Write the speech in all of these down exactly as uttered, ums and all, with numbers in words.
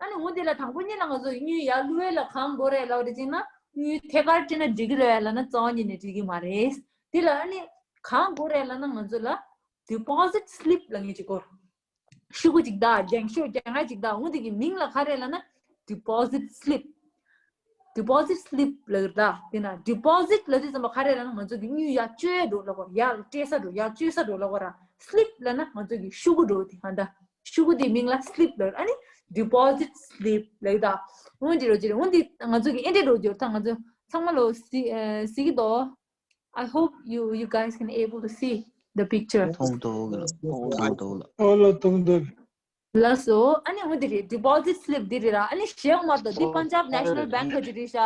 ཨ་ནི་འོ་དེ་ལ་དང་པོ་ཉིད་ལ་ང་ཚོ་དངུལ་ཡར་བླུག་ཡས་ལ་གང་དགོས་རེད་ལབ་རེད་ཅེ་ན། དངུལ་ཐད་ཀར་སྤྲད་ན་འགྲིག་གི་རེད་ལབ་ན་རྩ་བ་ཉིད་ནས་འགྲིག་གི་མ་རེད། དེ་ལ་ཨ་ནི་གང་དགོས་རེད་ལབ་ན་ང་ཚོ་ལ་deposit slip ལབ་མཁན་ཅིག་དགོས། ཤོག་གུ་ཅིག་དང་རྒྱང་ཤོག་རྒྱང་ང་ཅིག་དང་འོ་དེ་གི་མིང་ལ་ག་རེ་ལབ་ན་deposit slip། deposit slip ལབ་རེད་ད། དེ་ན་deposit ལབ་དུས་ཙམ་པ་ག་རེ་ལབ་ན་ང་ཚོ་གི་དངུལ་ཡར་བཅོལ་འགྲོ་ལབ་དགོས། ཡར་སྤྲད་ས་འགྲོ། ཡར་བཅོལ་ས་འགྲོ་ལབ་དགོས་ར། slip ལབ་ན་ང་ཚོ་གི་ཤོག་གུ་འགྲོ། དེ་གང་ད་ཤོག་གུ་དེ་མིང་ལ་slip ལབ། ཨ་ནི་deposit slip ལབ་ད། འོ་འདི་རོ་ཅི་རེད། འོ་འདི་ང་ཚོ་གི་ཨེ་འདྲ་འགྲོ་རྒྱུ་ད་ང་ཚོ་ཚང་མ་ལོ་སི་ཨ་སི་གི་དོ། I hope you you guys can able to see the picture. མཐོང་འདུག་ལ། མཐོང་འདུག་འདུག་ལ། ཨོ་ལ་མཐོང་འདུག་ལགས་སོ། ཨ་ནི་འོ་དེ་རེད། deposit slip འདི་རེད་ར། ཨ་ནི་གཞན་མ་གཏོགས་འདི་Punjab National Bank ག་ཅི་རེད་ཤག་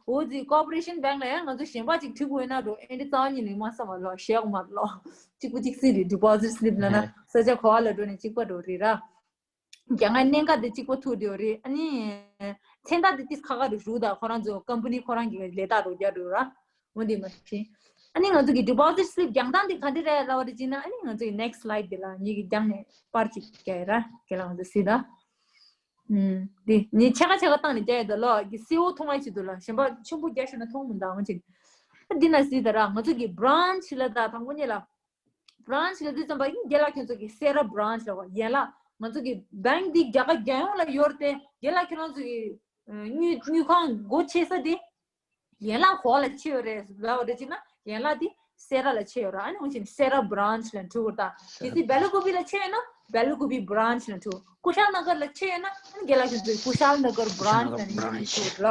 འོ་དེ་Corporation Bank ལ་ཡང་ང་ཚོ་གཞན་པ་ཅིག་འབྲི་དགོས་ན་འགྲོ། ཨེ་འདི་རྩ་བ་ཉིད་ནས་མ་བསམ་པ་ལོ། གཞན་མ་ལོ། གཅིག་པུ་གཅིག་སྲིད་རེད། deposit slip ལབ་ན་ས་ཆ་ག་བ་ལ་འགྲོ་ནས་གཅིག་པ་འགྲོ་རེད་ར། རྒྱ་ནག་གནད་འགག་དེ་གཅིག་པ་ཐུག་དེ་རེད། ཨ་ནི་མཚན་རྟགས་དེ་ཏིས་ཁ་ཁ་རུ་བཞུགས་དང་ཁོ་རང་ཚོ་company ཁོ་རང་གི་ལས་རྟགས་རུ་རྒྱག་འགྲོ་ར། འོ་འདི་མ་ཤེས། ཨ་ནི་ང་ཚོ་གི་deposit slip རྒྱག་སྟངས་དེ་ག་འདྲ་རེད་ལབ་པ་རེད་ཅེ་ན། ཨ་ནི་ང་ཚོ་གི་next slide དེ་ལ་ངེད་ཀྱི་རྒྱང་ནས་པར་ཅིག་རྒྱག་ཡ་ར། རྒན་ལགས་ང་ཚོ་གཟིགས་དང་། ཨུམ། འདི་ངས་ཕྱེད་ཀ་ཕྱེད་ཀ་བཏང་ནས་རྒྱག་ཡ་ད་ལོ། གི་སེའུ་མཐོང་ཡ་ཆེད་དུ་ལ་གཞན་པ་ཆེན་པོ་རྒྱག་ཤོར་ན་མཐོང་མི་འདུག་འོ་ཅིག་ཨ་འདི་ན་གཟིགས་དང་ར། ང་ཚོ་གི་branch ལ་ད་དང་པོ་ཉིད་ལ། branch ལབ་དུས་ཙམ་པ་ཡིན་རྒན་ལགས་ཁྱོད་ཚོ་གི་སེ་ར་branch ལ་བ་ཡན་ལག་ང་ཚོ་གི་bank འདི་རྒྱ་གར་རྒྱལ་ཡོངས་ལ་ཡོད་རེད་དེ། རྒན་ལགས་ཁྱོད་རང་ཚོ་གི་ཨ་དངུལ་དངུལ་ཁང་སྒོ་ཕྱེ་ས་དེ་ཡན་ལག་ག་བ་ལ་ཕྱེ་ཡོད་རེད་ལབ་པ་རེད་ཅེ་ན། ཡན་ལག་དེ་སེ་ར་ལ་ཕྱེ་ཡོད་ར། ཨ་ནི་འོ་ཅིག་སེ་ར་branch ལ་འཁྲུལ་བར་ད། གལ་སྲིད་སྦེ་ལ་ཀུ་པི་ལ་ཕྱེ་ཡོད་ན་སྦེ་ལ་ཀུ་པི་branch ལ་འཁྲུལ། ཀུ་ཤལ་ན་གར་ལ་ཕྱེ་ཡོད་ན་ཨ་ནི་རྒན་ལགས་ཁྱོད་ཚོ་གི་ཀུ་ཤལ་ན་གར་branch ལ་ནི་འཁྲུལ་ལ།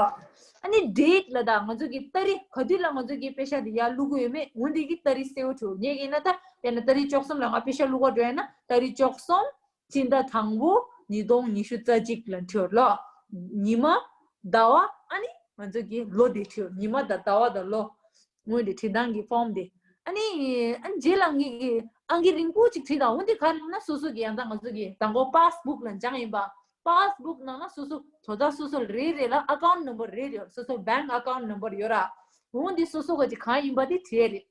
ཨ་ནི་date ལ་ད་ང་ཚོ་གི་ཏ་རིག་ག་དུས་ལ་ང་ཚོ་གི་པེ་ཤ་དེ་ཡར་བླུག་གི་ཡོད་མེད་འོ་འདི་གི་ཏ་རིག་སེའུ་འཁྲུལ། ངེད་ཀྱི་ན་ད་དཔེར་ན་ཏ་རིག་བཅུ་གསུམ་ལ་ང་པེ་ཤ་བླུག་ག་འགྲོ་ཡ་ན་ཏ་རིག་བཅུ་གསུམ་སྤྱི་ཟླ་དང་པོ་ཉིས་སྟོང་ཉི་ཤུ་རྩ་གཅིག་ལ་འཁྲུལ་ལ། ཉི་མ་ཟླ་བ་ཨ་ནི་ང་ཚོ་གི་ལོ་དེ་འཁྲུལ། ཉི་མ་དང་ཟླ་བ་དང་ལོ། འོ་འདི་བྲིས་སྟངས་ཀྱི་form དེ། ཨ་ནི་ཨ་ནི་རྗེས་ལ་ངེད་ཀྱི་ཨང་ཀི་རིང་པོ་ཅིག་བྲིས་དང་། འོ་འདི་ག་རེ་ལབ་ན་སོ་སོ་གི་ཡང་ད་ང་ཚོ་གི་དང་པོ་passbook ལ་སྦྱངས་ཡིན་པ། passbook ནང་ན་སོ་སོ་དོ་ད་སོ་སོ་རེ་རེ་ལ་account number རེ་རེ་ཡོད། སོ་སོ་bank account number ཡོད་ར། འོ་འདི་སོ་སོ་ག་ཅིག་གང་ཡིན་པ་དེ་བྲིས་རེད།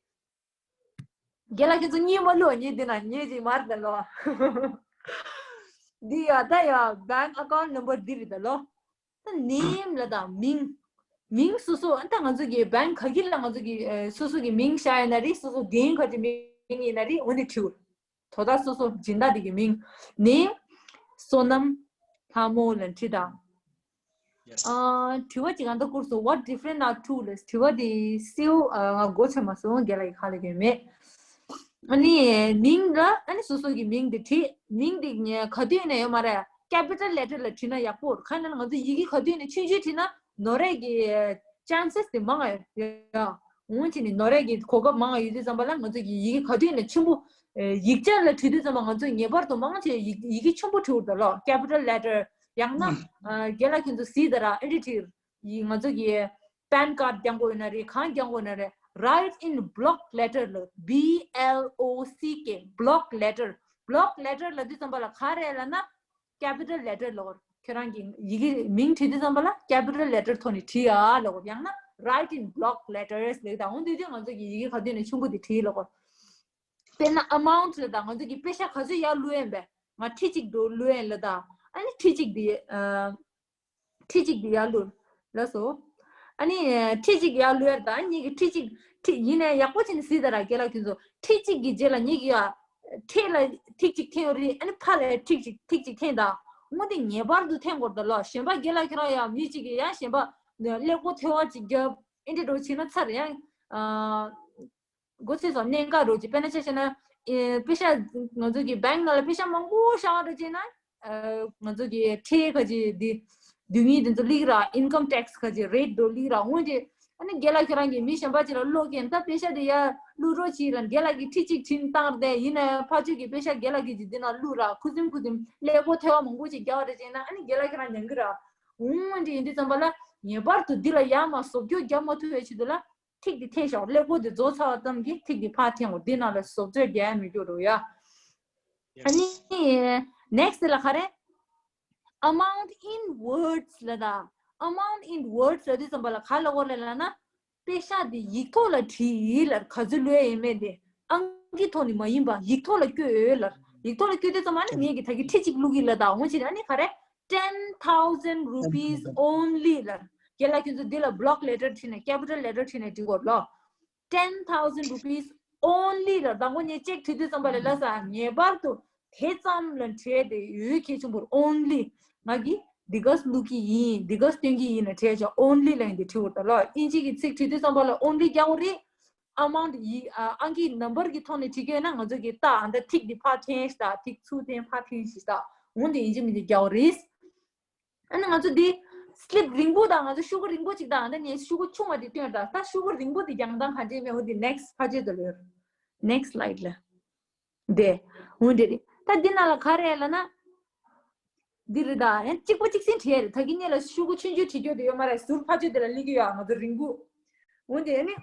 རྒན་ལགས་ཁྱེད་ཚོ་གཉིད་མ་ལོག་ངས་འདི་ན་ངས་ཅིག་མར་ད་ལོ། འདི་ཡ་ད་ཡ་bank account number འདི་རེད་ད་ལོ། ད་name ལ་ད་མིང་། མིང་སོ་སོ་ཨ་ད་ང་ཚོ་གི་bank ག་གི་ལ་ང་ཚོ་གི་ཨ་སོ་སོ་གི་མིང་བཞག་ཡིན་ན་རེད། སོ་སོ་རྒན་ག་ཅིག་མིང་ཡིན་ན་རེད། འོ་འདི་བྲིས། དོ་ད་སོ་སོ་སྦྱིན་བདག་དེ་གི་མིང་། name བསོད་ནམས་ལྷ་མོ་ལ་བྲིས་དང་། ཨ་དྲི་བ་ཅིག་ཨ་ད་བསྐུར་སོང་། What different are two ལབ། དྲི་བ་དེ་སེའུ་ཨ་ང་མགོ་ཚོས་མ་སོང་། རྒན་ལགས་ཀྱི་ཁ་ལ་གྱོན་མེད། ཨ་ནི་མིང་ལ་ཨ་ནི་སོ་སོ་གི་མིང་དེ་བྲིས། མིང་དེ་ག་དུས་ནས་ཡོད་མ་རེད། capital letter ལ་བྲིས་ན་ཡག་པོ། གང་ཡིན་ན་ང་ཚོ་ཡི་གེ་ག་དུས་ནས་ཆུང་ཆུང་བྲིས་ན་ནོར་རེད་གི་chances དེ་མང་ང་ཡོད། འོན་ཀྱང་ནི་ནོར་རེད་གི་གོ་སྐབས་མང་ང་ཡོད་དུས་ཙམ་པ་ལ་ང་ཚོ་གི་ཡི་གེ་ག་དུས་ནས་ཆེན་པོ་ཨེ་ཡིག་ཆ་ལ་བྲིས་དུས་ཙམ་པ་ང་ཚོ་ངེས་པར་དུ་མང་ཆེ་ཡི་ཡི་གེ་ཆེན་པོ་བྲིས་འོར་ད་ལོ། capital letter ཡང་ན་ཨ་རྒན་ལགས་ཁྱེད་ཚོ་གཟིགས་ད་ར། ཨེ་འདྲ་བྲིས། ཡི་ང་ཚོ་གི་pan card རྒྱག་དགོས་ཡོད་ན་རེད། གང་རྒྱག་དགོས་ན་རེད། Write in block letter ལ། B L O C K block letter. block letter ལབ་དུས་ཙམ་པ་ལ་ག་རེ་ལབ་ན་capital letter ལ་ཁྱོད་རང་གི་ཡི་གེ་མིང་བྲིས་དུས་ཙམ་པ་ལ་capital letter ཐོག་ནས་བྲིས་ཡ་ལབ་དགོས། ཡང་ན་write in block letters ལབ་དང་། འོ་དེ་དུས་ང་ཚོ་གི་ཡི་གེ་ག་དུས་ནས་ཆུང་པོ་དེ་བྲིས་ལབ་དགོས། དཔེར་ན་amount ལབ་དང་། ང་ཚོ་གི་པེ་ཤ་ག་ཚོད་ཡར་བླུག་ཡིན་པས། ང་ཁྲི་གཅིག་འགྲོ་བླུག་ཡིན་ལབ་དང་། ཨ་ནི་ཁྲི་གཅིག་དེ་ཨ་ཁྲི་གཅིག་དེ་ཡར་བླུག་ལགས་སོ། ཨ་ནི་ཁྲི་གཅིག་ཡར་བླུག་ཡར་ད་ངེད་ཀྱི་ཁྲི་གཅིག་ཁྲི་ཡིན་ནའི་ཡག་པོ་བྱས་ནས་གཟིགས་ད་ར་རྒན་ལགས་ཁྱེད་ཚོ། ཁྲི་གཅིག་གི་རྗེས་ལ་ངེད་ཀྱི་ཡ་འཕྲེད་ལ་ཐིག་གཅིག་འཐེན་ཡོད་རེད། ཨ་ནི་ཕར་ལ་ཐིག་གཅིག་ཐིག་གཅིག་འཐེན་ད། འོ་དེ་ངེས་པར་དུ་འཐེན་དགོས་ད་ལོ། གཞན་པ་རྒན་ལགས་ཁྱེད་རང་ཡ་མི་གཅིག་གིས་ཡང་གཞན་པ་ཀླད་ཀོར་ཐལ་བ་གཅིག་བརྒྱབ་ཨེ་འདྲ་འགྲོ་བྱས་ན་ཚར་ཡང་ཨ། མགོ་ཚོས་སོང་། གནད་འགག་རོགས་ཀྱི་དཔེར་ན་ཆ་བཞག་ན། ཨེ་པེ་ཤག་ང་ཚོ་གི་bank ནང་ལ་པེ་ཤག་མང་པོ་བཞག་རོགས་བྱས་ན། ཨ་ང་ཚོ་གི་ཁྲལ་ག་ཅིག་འདི་བསྡུ་དངུལ་འདི་ཚོ་སླེབས་ར། income tax ག་ཅིག་rate འགྲོ་སླེབས་ར། འོན་ཏེ་ཨ་ནི་རྒན་ལགས་ཁྱེད་རང་གིས་མི་གཞན་པ་ཅིག་ལ་ཀློག་གིན་ད་པེ་ཤག་དེ་ཡར་བླུག་རོགས་བྱེད་ར། རྒན་ལགས་ཀྱིས་ཁྲི་གཅིག་བྱིན་བཏང་ར། དེ་ཡིན་ན་ཕར་ཕྱོགས་ཀྱི་པེ་ཤག་རྒན་ལགས་ཀྱིས་ཅིག་འདི་ནང་བླུག་ར། ཁུ་སིམ་ཁུ་སིམ་ཀླད་ཀོར་ཐལ་བ་མང་པོ་ཅིག་བརྒྱབ་རོགས་བྱས་ན་ཨ་ནི་རྒན་ལགས་ཁྱེད་རང་མྱང་གི་ར། འོན་ཏེ་ཡིན་དུས་ཙམ་པ་ལ་ངེས་པར་དུ་འདི་ལ་ཡར་མར་བཟོ་བཅོས་རྒྱག་མ་ཐུབ་པའི་ཆེད་དུ་ལ། ཐིག་འདི་འཐེན་ཤོག་ཀླད་ཀོར་འདི་རྫོགས་ཚར་བ་ཙམ་གྱིས་ཐིག་འདི་ཕར་འཐེན་དགོས། འདི་ནང་ལ་བཟོ་བཅོས་རྒྱག་ཡ་མི་འགྱུར་རོ་ཡ། ཨ་ནི་next ལ་ག་རེ། amount in words ལ་ད། amount in words ལ་དུས་ཙམ་པ་ལ་ག་ལ་གོ་ལེ་ལ་ན། པེ་ཤག་འདི་ཡིག་ཐོག་ལ་བྲིས་ལ་ག་ཚོད་བླུགས་ཡ་ཡིན་མེད་དེ། ཨང་ཀི་ཐོག་ནས་མ་ཡིན་པ་ཡིག་ཐོག་ལ་བཀོད་ལ། ཡིག་ཐོག་ལ་བཀོད་དུས་ཙམ་པ་ཨ་ནི་ངེད་ཀྱི་ད་གི་ཁྲི་གཅིག་བླུག་གི་ལ་ད། འོང་ཕྱིར་ཨ་ནི་ག་རེ། ten thousand rupees only ལ། རྒན་ལགས་ཁྱོད་ཚོ་འདི་ལ་block letter བྲིས་ནས་capital letter བྲིས་ནས་འབྲི་དགོས་ལོ། ten thousand rupees only ལ། དང་པོ་ངས་check བྲིས་དུས་ཙམ་པ་ལ་ལ་ས་ངེས་པར་དུ་དེ་ཙམ་ལ་བྲིས་ཏེ་ཡོད་གལ་ཆེན་པོར་only ང་གིས་འདི་ག་བླུག་གི་ཡིན། འདི་ག་སྟོན་གི་ཡིན་ལ་བྲིས་ཀྱང་only ལ་ཡིན་དེ་བྲིས་འོར་ད་ལོ། ཨིན་ཇི་གི་ཚིག་བྲིས་དུས་ཙམ་པ་ལ་only རྒྱག་དགོས་རེད། amount ཡི་ཨ་ཨང་ཀི་number གི་ཐོག་ནས་བྲིས་ཀྱི་ཡོད་ན་ང་ཚོ་གི་རྟགས་ཨ་འདྲ་ཐིག་འདི་ཕར་འཐེན་ཞིག་དང་ཐིག་ཚུར་འཐེན་ཕར་འཐེན་ཞིག་དང་འོན་ཏེ་ཡིན་གཅིག་མིན་གཅིག་རྒྱག་དགོས་རེད། ཨ་ནི་ང་ཚོ་འདི་slip རིང་པོ་དང་ང་ཚོ་ཤོག་གུ་རིང་པོ་གཅིག་དང་ཨ་ནི་ངས་ཤོག་གུ་ཆུང་བ་འདི་སྟོན་དང་ད་ཤོག་གུ་རིང་པོ་འདི་རྒྱག་སྟངས་ག་འདྲས་མེད་འོ་འདི་next ཕར་ཕྱོགས་དུ་ལོས། next slide ལ། དེ། འོ་འདི་རེད། ད་འདི་ནང་ལ་ག་རེ་ལབ་ན། འདི་རེད་ད་ཡང་གཅིག་པ་གཅིག་སེ་བྲིས་རེད། ད་གིན་ངས་ལ་ཤོག་གུ་ཆུང་ཆུང་བྲིས་རྒྱུ་དེ་ཡོད་མ་རེད། ཟུར་ཕར་ཕྱོགས་དེ་ལ་སླེབས་ཀྱི་ཡོད་ང་ཚོ་རིང་པོ། འོ་འདི་ཨ་ནི།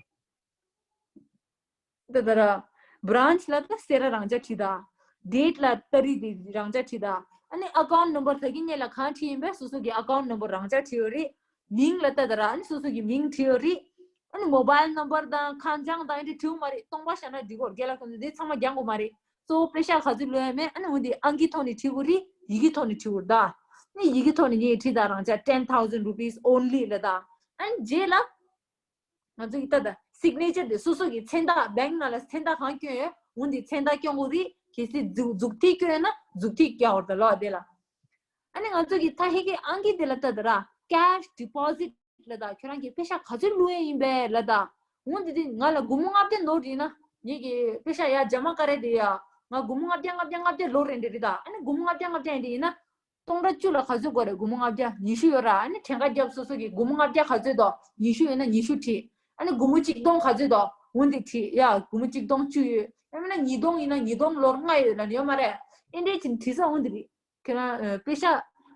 ད་ད་ར། branch ལ་ད་སེ་ར་རང་འཇགས་བྲིས་ད། date ལ་ཏ་རིག་དེ་རང་འཇགས་བྲིས་ད། ཨ་ནི་account number ད་གིན་ངས་ལ་གང་བྲིས་ཡིན་པས་སོ་སོ་གི་account number རང་འཇགས་བྲིས་ཡོད་རེད། མིང་ལ་ད་ད་ར་ཨ་ནི་སོ་སོ་གི་མིང་བྲིས་ཡོད་རེད། ཨ་ནི་mobile number དང་ཁ་བྱང་དང་ཨེ་འདྲ་བྲིས་ཡོད་མ་རེད། སྟོང་པ་བཞག་ན་འགྲིག་གོ་རྒན་ལགས་ཁོང་ཚོ་འདི་ཚང་མ་རྒྱག་དགོས་མ་རེད། གཙོ་བོ་པེ་ཤག་ག་ཚོད་བླུགས་ཡ་མེད་ཨ་ནི་འོ་འདི་ཨང་ཀི་ཐོག་ནས་བྲིས་དགོས་རེད། ཡི་གེ་ཐོག་ནས་བྲིས་དགོས་རེད་ད། ཨ་ནི་ཡི་གེ་ཐོག་ནས་ངས་བྲིས་ད་རང་འཇགས་ten thousand rupees only ལ་ད། ཨ་ནི་རྗེས་ལ། ང་ཚོ་གི་ད་ད་signature དེ་སོ་སོ་གི་མཚན་རྟགས་bank ནང་ལ་མཚན་རྟགས་གང་བསྐྱོན་ཡོད་འོ་འདི་མཚན་རྟགས་བསྐྱོན་དགོས་རེད། གལ་སྲིད་མཛུག་མཛུག་ཐིག་བསྐྱོན་ཡོད་ན་མཛུག་ཐིག་བསྐྱོན་དགོས་རེད་ད་ལོ་དེ་ལ། ཨ་ནི་ང་ཚོ་གི་ད་ཧེ་གི་ཨང་ཀི་དེ་ལ་ད་ད་ར་cash deposit ལ་ད་ཁྱོད་རང་གི་པེ་ཤག་ག་ཚོད་བླུགས་ཡས་ཡིན་པས་ལ་ད། འོ་འདི་དེ་ང་ལ་སྒོར་མོ་ལྔ་བརྒྱ་ནོར་ཡིན་ན་ངེད་ཀྱི་པེ་ཤག་ཡ་རྒྱ་མ་ཀ་རེ་དེ་ཡ་ང་སྒོར་མོ་ལྔ་བརྒྱ་ལྔ་བརྒྱ་ལྔ་བརྒྱ་ལོར་རེད་འདི་རེད་ད། ཨ་ནི་སྒོར་མོ་ལྔ་བརྒྱ་ལྔ་བརྒྱ་ཡིན་དེ་ཡིན་ན། སྟོང་ཕྲག་བཅུ་ལ་ག་ཚོད་དགོས་རེད། སྒོར་མོ་ལྔ་བརྒྱ་ཉི་ཤུ་ཡོད་ར། ཨ་ནི་གྲངས་ཀ་རྒྱབ་སོ་སོ་གི་སྒོར་མོ་ལྔ་བརྒྱ་ག་ཚོད་འདུག་ཉི་ཤུ་ཡོད་ན་ཉི་ཤུ་བྲིས། ཨ་ནི་སྒོར་མོ་གཅིག་སྟོང་ག་ཚོད་འདུག་འོ་འདི་བྲིས་ཡ་སྒོར་མོ་གཅིག་སྟོང་བཅུ་ཡོད། ཡང་མིན་ན་ཉིས་སྟོང་ཡིན་ན་ཉིས་སྟོང་ལོར་ལྔ་ཡོད་ལབ་ཡོད་མ་རེད། ཨེ་འདྲས་ཅིག་བྲིས་ས་འོ་འདི་རེད། ཁྱེད་རང་པེ་ཤག་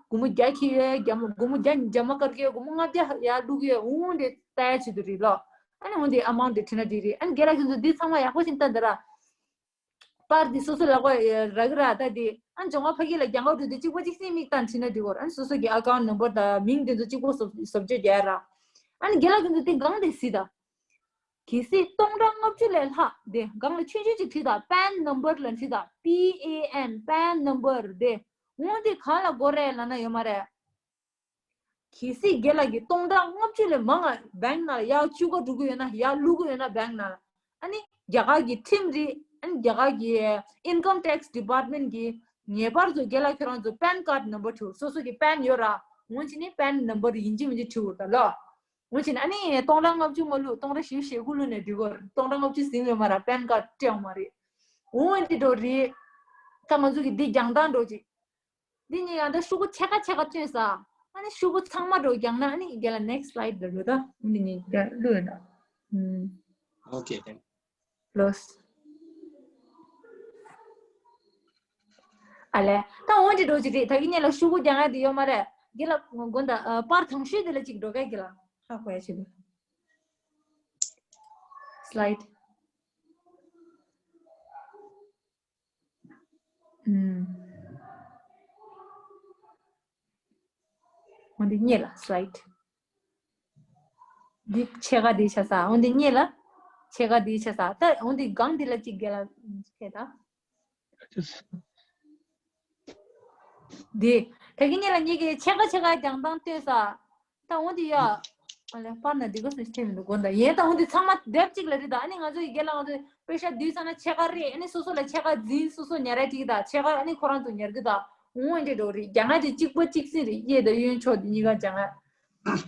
སྒོར་མོ་བརྒྱ་ཁྱེར་ཡོད་རྒྱ་མ་སྒོར་མོ་བརྒྱ་རྒྱ་མ་དཀར་གྱི་ཡོད་སྒོར་མོ་ལྔ་བརྒྱ་ཡར་བླུག་གི་ཡོད་འོ་འདི་ལྟ་ཡ་ཆེད་དུ་རེད་ལོ། ཨ་ནི་འོ་འདི་amount དེ་བྲིས་ན་འགྲིག་རེད། ཨ་ནི་རྒན་ལགས་ཁྱེད་ཚོ་འདི་ཚང་མ་ཡག་པོ་ཞིག་ལྟ་འདི་ར། པར་འདི་སོ་སོ་ལག་པ་རག་གི་ར་ད་འདི་ཨ་ནི་སྦྱོང་བ་ཕ་གི་ལ་རྒྱང་བ་འགྲོ་དུས་གཅིག་པ་གཅིག་སེ་མིག་བཏང་བྲིས་ན་འགྲིག་གོ་ཨ་ནི་སོ་སོ་གི་account number དང་མིང་འདི་ཚོ་གཅིག་པོ་བཟོ་བཟོ་བཅོས་རྒྱག་ཡ་ར། ཨ་ནི་རྒན་ལགས་ཁྱེད་ཚོ་འདི་སྒང་དེ་སྲིད་ད། གལ་སྲིད་སྟོང་ཕྲག་ལྔ་བཅུ་ལས་ལྷག་དེ་སྒང་ལ་ཆུང་ཆུང་ཅིག་བྲིས་དང་pan number ལ་བྲིས་དང་pan pan number དེ་འོ་འདི་གང་ལ་དགོས་རེད་ལབ་ན་ཡོད་མ་རེད། གལ་སྲིད་རྒན་ལགས་ཀྱིས་སྟོང་ཕྲག་ལྔ་བཅུ་ལས་མང་ང་bank ནང་ལ་ཡར་བཅུག་ག་འགྲོ་གི་ཡོད་ན་ཡར་བླུག་གི་ཡོད་ན་bank ནང་ལ་ཨ་ནི་རྒྱ་གར་གྱི་ཁྲིམས་རེད། ཨ་ནི་རྒྱ་གར་གྱི་income tax department གྱིས་ངེས་པར་དུ་རྒན་ལགས་ཁྱེད་རང་ཚོ་pan card number བྲིས་སོ་སོ་གི་pan ཡོད་ར་འོ་བྱས་ནས་pan number ཡིན་གཅིག་མིན་གཅིག་བྲིས་དགོས་རེད་ད་ལོ། འོ་བྱས་ནས་ཨ་ནི་སྟོང་ཕྲག་ལྔ་བཅུ་མ་བླུག་སྟོང་ཕྲག་བཞི་བཅུ་ཞེ་དགུ་བླུག་ནས་འགྲིག་གོ་སྟོང་ཕྲག་ལྔ་བཅུ་ཟིན་ཡོད་མ་ར་pan card སྤྲད་ཡོད་མ་རེད། འོ་འདི་འགྲོ་རེད། ད་ང་ཚོ་གི་འདི་རྒྱང་ཐག་འགྲོ་ཅིག་འདི་གཉིས་ཡང་ད་ཤོག་གུ་ཕྱེད་ཀ་ཕྱེད་ཀ་བསྐྱོན་ས། ཨ་ནི་ཤོག་གུ་ཚང་མ་འགྲོ་རྒྱང་ན་ཨ་ནི་རྒན་ལགས་next slide ལ་འགྲོ་ད། འདི་གཉིས་ཀ་བླུགས་ཡོད་ན། ཨུམ། Okay, thank you. Close. ཨ་ལས། ད་འོ་འདི་འགྲོ་ཅིག་རེད། ད་གི་གཉིས་ལ་ཤོག་གུ་རྒྱང་ཡ་དེ་ཡོད་མ་རེད། རྒན་ལགས་དགོངས་དག་ཨ་པར་དང་ཤོས་དེ་ལ་ཅིག་འགྲོ་གས་རྒན་ལགས་ཧ་གོ་ཡ་ཆེད་དུ། Slide. ཨུམ། འོ་འདི་གཉིས་ལ་slide། འདི་ཕྱེད་ཀ་འདི་ཆ་ས། འོ་འདི་གཉིས་ལ་ཕྱེད་ཀ་འདི་ཆ་ས། ད་འོ་འདི་སྒང་འདི་ལ་གཅིག་རྒན་ལགས་ཕྱེད་ད། འདི་ད་གི་གཉིས་ལ་གཉིས་ཀྱི་ཕྱེད་ཀ་ཕྱེད་ཀ་རྒྱང་ཐག་བསྟན་ས། ད་འོ་འདི་ཡ། ཨ་ལས་པར་ན་འདི་ག་སུ་ཞིག་ཐེབས་མི་འདུག་དགོངས་དག་ཡིན་ད་འོ་འདི་ཚང་མ་དེབ་གཅིག་ལ་རེད་ད། ཨ་ནི་ང་ཚོ་ཡི་གེ་ལ་ང་ཚོ་པེ་ཤ་བསྡུས་ཚར་ན་ཕྱེད་ཀ་རེད། ཨ་ནི་སོ་སོ་ལ་ཕྱེད་ཀ་འཛིན་སོ་སོ་ཉར་ཡ་ཅིག་ད་ཕྱེད་ཀ་ཨ་ནི་ཁོ་རང་ཚོ་ཉར་གི་ད་འོ་འདི་འགྲོ་རེད། རྒྱ་ནག་དེ་གཅིག་པ་གཅིག་སེ་རེད། གཡས་དང་གཡོན་ཕྱོགས་དེ་གཉིས་ཀ་རྒྱ་ནག་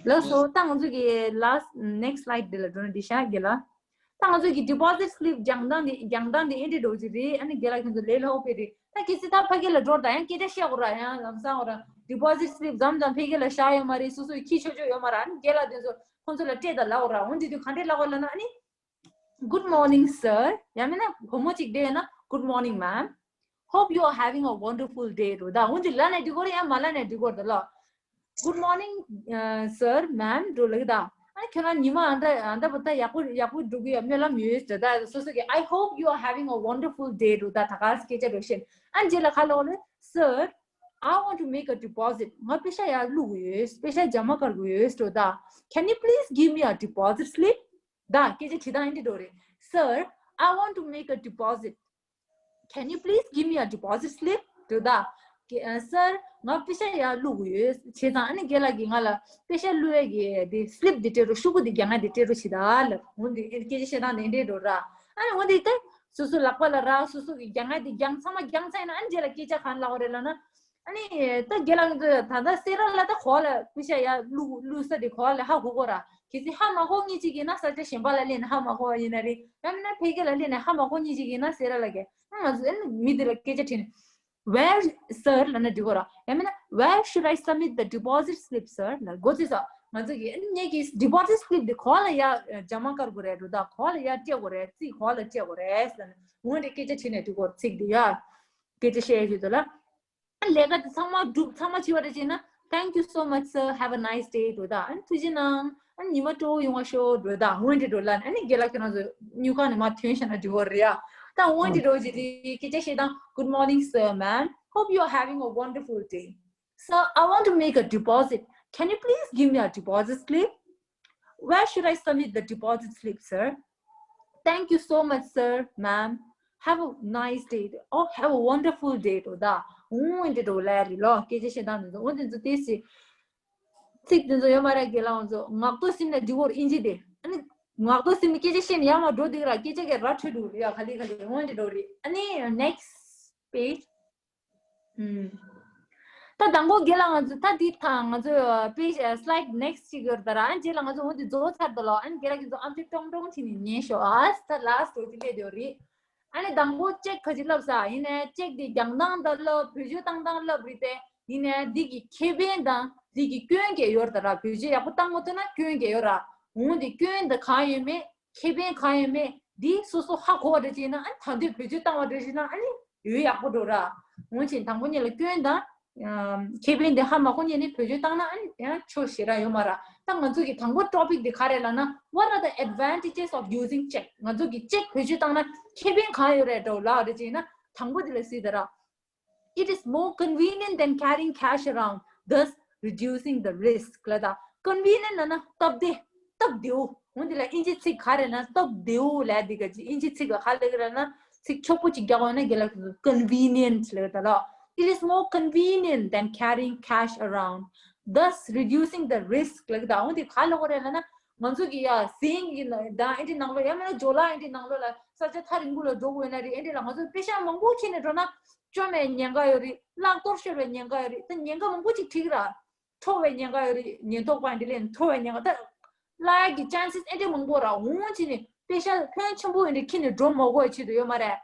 ལགས་སོ། ད་ང་ཚོ་གི་last next slide འདི་ལ་འགྲོ་ན་འགྲིག་ཤག་རྒན་ལགས། ད་ང་ཚོ་གི་deposit slip རྒྱང་ཐག་འདི་རྒྱང་ཐག་འདི་ཨེ་འདྲ་འགྲོ་གི་རེད། ཨ་ནི་རྒན་ལགས་ཁྱོད་ཚོ་ལས་སླ་པོ་དཔེ་རེད། ད་གལ་སྲིད་ད་ཕ་གི་ལ་འགྲོ་ད་ཡང་སྐད་ཆ་བཤད་དགོས་ར་ཡང་ལམ་སང་འོ་ར་deposit slip མཚམས་མཚམས་ཕ་གི་ལ་བཞག་ཡོད་མ་རེད། སོ་སོས་ཁྱི་ཆོ་ཆོ་ཡོད་མ་ར། ཨ་ནི་རྒན་ལགས་དེ་ཚོ་ཁོང་ཚོ་ལ་སྤྲད་ད་ལབ་དགོས་ར། འོ་འདི་དུས་ག་འདྲས་ལབ་དགོས་ལབ་ན་ཨ་ནི། Good morning, sir. ཡང་མིན་ན་བུ་མོ་གཅིག་བསྡད་ཡོད་ན། Good morning, ma'am. Hope you are having a wonderful day རུ་ད། འོ་འདི་ལབ་ནས་འགྲིག་གོ་རེད། ཡང་མ་ལབ་ནས་འགྲིག་གོ་རེད་ལ། Good morning, uh, sir, ma'am རུ་ལབ་ད། ཨ་ཁྱོད་རང་ཉི་མ་ཨ་འདྲ་ཨ་འདྲ་པོ་ད་ཡག་པོ་ཡག་པོ་འགྲོ་གི་ཡ་སྨོན་ལམ་ཡོད་ཟེར་ད། སོ་སོ་གི I hope you are having a wonderful day རུ་ད། ད་ག་སྐད་ཆ་རུ་བཤད། ཨ་རྗེས་ལ་ཁ་ལོག་ལ། Sir, I want to make a deposit. ང་པེ་ཤ་ཡར་བླུག་དགོས་ཡོད། པེ་ཤ་རྒྱ་མ་དཀར་དགོས་ཡོད་ཟེར་ད། Can you please give me a deposit slip? ད་སྐད་ཆ་དྲི་སྟངས་འདི་འདྲ་རེད། Sir, I want to make a deposit. Can you please give me a deposit slip? དུ་ད། ཀེ་ཨ་སར། ང་པེ་ཤ་ཡར་བླུག་དགོས་ཡོད། བྱས་ཙང་ཨ་ནི་རྒན་ལགས་ཀྱིས་ང་ལ་པེ་ཤ་བླུག་ཡས་ཀྱི་དེ་སི་ལིབ་དེ་སྤྲད་རོགས། ཤོག་གུ་དེ་རྒྱག་ཡས་དེ་སྤྲད་རོགས་བྱེད་དང་ལབ། འོ་འདི་སྐད་ཆ་བཤད་སྟངས་དེ་འདྲས་འགྲོ་ར། ཨ་ནི་འོ་འདི་ལྟ། སོ་སོ་ལག་པ་ལ་རག། སོ་སོ་གིས་རྒྱག་ཡས་དེ་རྒྱག་ཚང་མ་རྒྱག་ཚར་ཡིན་ན། ཨ་ནི་རྗེས་ལ་སྐད་ཆ་གང་ལབ་དགོས་རེད་ལབ་ན། ཨ་ནི་ད་རྒན་ལགས་ཚོས་ད་ལྟ་སེ་ར་ལ་ད་གོ་ལ་པེ་ཤ་ཡར་བླུག་བླུག་ས་དེ་གོ་ལ་ཧ་གོ་གོ་ར། གལ་སྲིད་ཧ་མ་གོ་མཁན་ཅིག་ཡིན་ན་ས་ཆ་གཞན་པ་ལ་སླེབས་ནས་ཧ་མ་གོ་བ་ཡིན་ན་རེད། ཡང་མིན་ན་ཕ་གི་ལ་སླེབས་ནས་ཧ་མ་གོ་མཁན་ཅིག་ཡིན་ན་སེ་ར་ལ་གི་ང་ཚོ་ཨ་ནི་མི་དེ་ལ་སྐད་ཆ་དྲིས་ནས། Where, sir? ལབ་ན་འགྲིག་གོ་ར། ཡང་མིན་ན། Where should I submit the deposit slip, sir? ལབ་དགོས་ཚེ་ས། ང་ཚོ་གི་ཨ་ནི་ངེད་ཀྱི་deposit slip དེ་གོ་ལ་ཡར་ཨ་རྒྱ་མ་དཀར་དགོས་རེད་འགྲོ། ད་གོ་ལ་ཡར་སྤྲད་དགོས་རེད། རྩིས་གོ་ལ་སྤྲད་དགོས་རེད་ལབ་ནས། འོ་འདི་སྐད་ཆ་དྲིས་ནས་འགྲིག་གོ་ར། ཚིག་དེ་ཡ་སྐད་ཆ་བཤད་ཡོད་དོ་ལ། ལས་ཀ་དེ་ཚང་མ་སྒྲུབ་ཚང་མ་བྱས་པ་རེད་ཅེ་ན། Thank you so much, sir. Have a nice day. འགྲོ་ད། ཨ་ནི་ཐུགས་རྗེ་གནང་། ཨ་ནི་ཉི་མ་སྤྲོ་བོ་ཡོང་བ་ཤོག་འགྲོ་ད། འོ་འདི་འགྲོ་ལ། ཨ་ནི་རྒན་ལགས་ཁྱེད་རང་ཚོ་དངུལ་ཁང་ནས་མར་ཐོན་ཤག་ན་འགྲིག་གོ་རེད་ཡ། ད་འོ་འདི་འགྲོ་ཅི་རེད། སྐད་ཆ་བཤད་སྟངས། Good morning, sir, ma'am. Hope you are having a wonderful day. Sir, I want to make a deposit. Can you please give me a deposit slip? Where should I submit the deposit slip, sir? Thank you so much, sir, ma'am. Have a nice day. Oh, have a wonderful day. འགྲོ་ད། འོ་འདི་འགྲོ་ལ་རེད་ལོ། སྐད་ཆ་བཤད་སྟངས་འདི་ཚོ། འོ་འདི་ཚོ་ཏོག་ཙམ་ཚིག་འདི་ཚོ་ཡོད་མ་རེད། རྒན་ལགས་ཚོ་ངག་ཐོག་སིམ་ནས་འགྲིག་གོ་ར། ཨིན་ཇི་དེ། ཨ་ནི་ངག་ཐོག་སིམ་ནས་སྐད་ཆ་བཤད་ནས་ཡར་མར་འགྲོ་འདུག་ར། སྐད་ཆ་གི་ར་འཕྲོད་འདུག་ར་ཡ། ག་ལེ་ག་ལེ། འོ་འདི་འགྲོ་རེད། ཨ་ནི་next page. ཨུམ། ད་དང་པོ་རྒན་ལགས་ང་ཚོ་ད་འདི་དང་ང་ཚོ་པེ་ཇི་slide next གཅིག་ཡོད་རེད་ད་ར། ཨ་ནི་རྗེས་ལ་ང་ཚོ་འོ་འདི་རྫོགས་ཚར་འདུག་ལོ། ཨ་ནི་རྒན་ལགས་ཁྱེད་ཚོ་ཨམ་ཅོག་ཀྲོང་ཀྲོང་བྱས་ནས་ཉན་ཤོག་ཨ་ད་last འོ་དེ་སླེབས་ཡོད་རེད། ཨ་ནི་དང་པོ་ཅེག་ག་ཅིག་ལབ་ས་ཡིན་ནའི་ཅེག་དེ་རྒྱག་སྟངས་དང་ལབ། བེད་སྤྱོད་བཏང་སྟངས་ལབ་རེད་དེ། ཡིན་ནའི་འདི་གི་ཁེ་ཕན་དང་འདི་གི་སྐྱོན་གྱི་ཡོད་རེད་ད་ར། བེད་སྤྱོད་ཡག་པོ་བཏང་མ་ཐུབ་ན་སྐྱོན་གྱི་ཡོད་ར། འོ་འདི་སྐྱོན་འདི་གང་ཡོད་མེད། ཁེ་ཕན་གང་ཡོད་མེད་འདི་སོ་སོ་ཧ་གོ་བ་འདྲ་ཅིག་ན། ཨ་ནི་ད་དུང་བེད་སྤྱོད་བཏང་བ་འདྲ་ཅིག་ན་ཨ་ནི་ཡོད་ཡག་པོ་འགྲོ་ར། འོན་ཀྱང་དང་པོ་ཉིད་ལ་སྐྱོན་དང་ཁེ་ཕན་དེ་ཧ་མ་གོ་ཉིད་ནས་བེད་སྤྱོད་བཏང་ན་ཨ་ནི་ཡང་ཆོག་ཞེ་དྲག་ཡོད་མ་ར། ད་ང་ཚོ་གི་དང་པོ་topic དེ་ག་རེ་ལབ་ན། What are the advantages of using check? ང་ཚོ་གི་ཅེག་བེད་སྤྱོད་བཏང་ན་ཁེ་ཕན་གང་ཡོད་རེད་འགྲོ་ལབ་འདྲ་ཅིག་ན། དང་པོ་དེ་ལ་གཟིགས་ད་ར། It is more convenient than carrying cash around, thus reducing the risk. ལ་ད་convenient ལ་ན་སྟབས་བདེ། སྟབས་བདེའོ། འོན་ཏེ་ལ་ཨིན་ཇི་ཚིག་ག་རེ་ན་སྟབས་བདེའོ་ལ་དེ་ག་ཅི་ཨིན་ཇི་ཚིག་ག་ག་ལེ་ག་ར་ན་ཚིག་ཆོག་པོ་ཅིག་རྒྱག་འོ་ན་རྒན་ལགས་convenient ལ་ད་ལ། It is more convenient than carrying cash around, thus reducing the risk. ལ་ད་འོན་ཏེ་ག་ལ་གོ་རེ་ལ་ན་ང་ཚོ་གི་ཡ་ཟིང་གི་ན་ད་ཨིན་ཇི་ནང་ལོ་ཡ་མ་ན་ཇོ་ལ་ཨིན་ཇི་ནང་ལོ་ལ་ས་ཆ་ཐག་རིང་པོ་ལ་འགྲོ་དགོས་ན་རེད། ཨིན་ཇི་ལ་ང་ཚོ་པེ་ཤ་མང་པོ་ཁྱེར་ནས་འགྲོ་ན། བཅོམ་པའི་ཉེན་ཁ་ཡོད་རེད། བརླག་གཏོར་ཤོར་བའི་ཉེན་ཁ་ཡོད་རེད། ད་ཉེན་ཁ་མང་པོ་ཅིག་འཁྲི་གི་ར། འཕྲོག་པའི་ཉེན་ཁ་ཡོད་རེད། ཉེན་རྟོག་པ་འདི་ལས་འཕྲོག་པའི་ཉེན་ཁ་ད། བརླག་ཡག་གི་chances ཨེ་འདྲ་མང་པོ་ར། འོང་ཕྱིན་ནས་པེ་ཤ་ཕོན་ཆེན་པོ་ཨེ་འདྲ་ཁྱེར་ནས་འགྲོ་མ་དགོས་ཆེད་དུ་ཡོད་མ་རེད།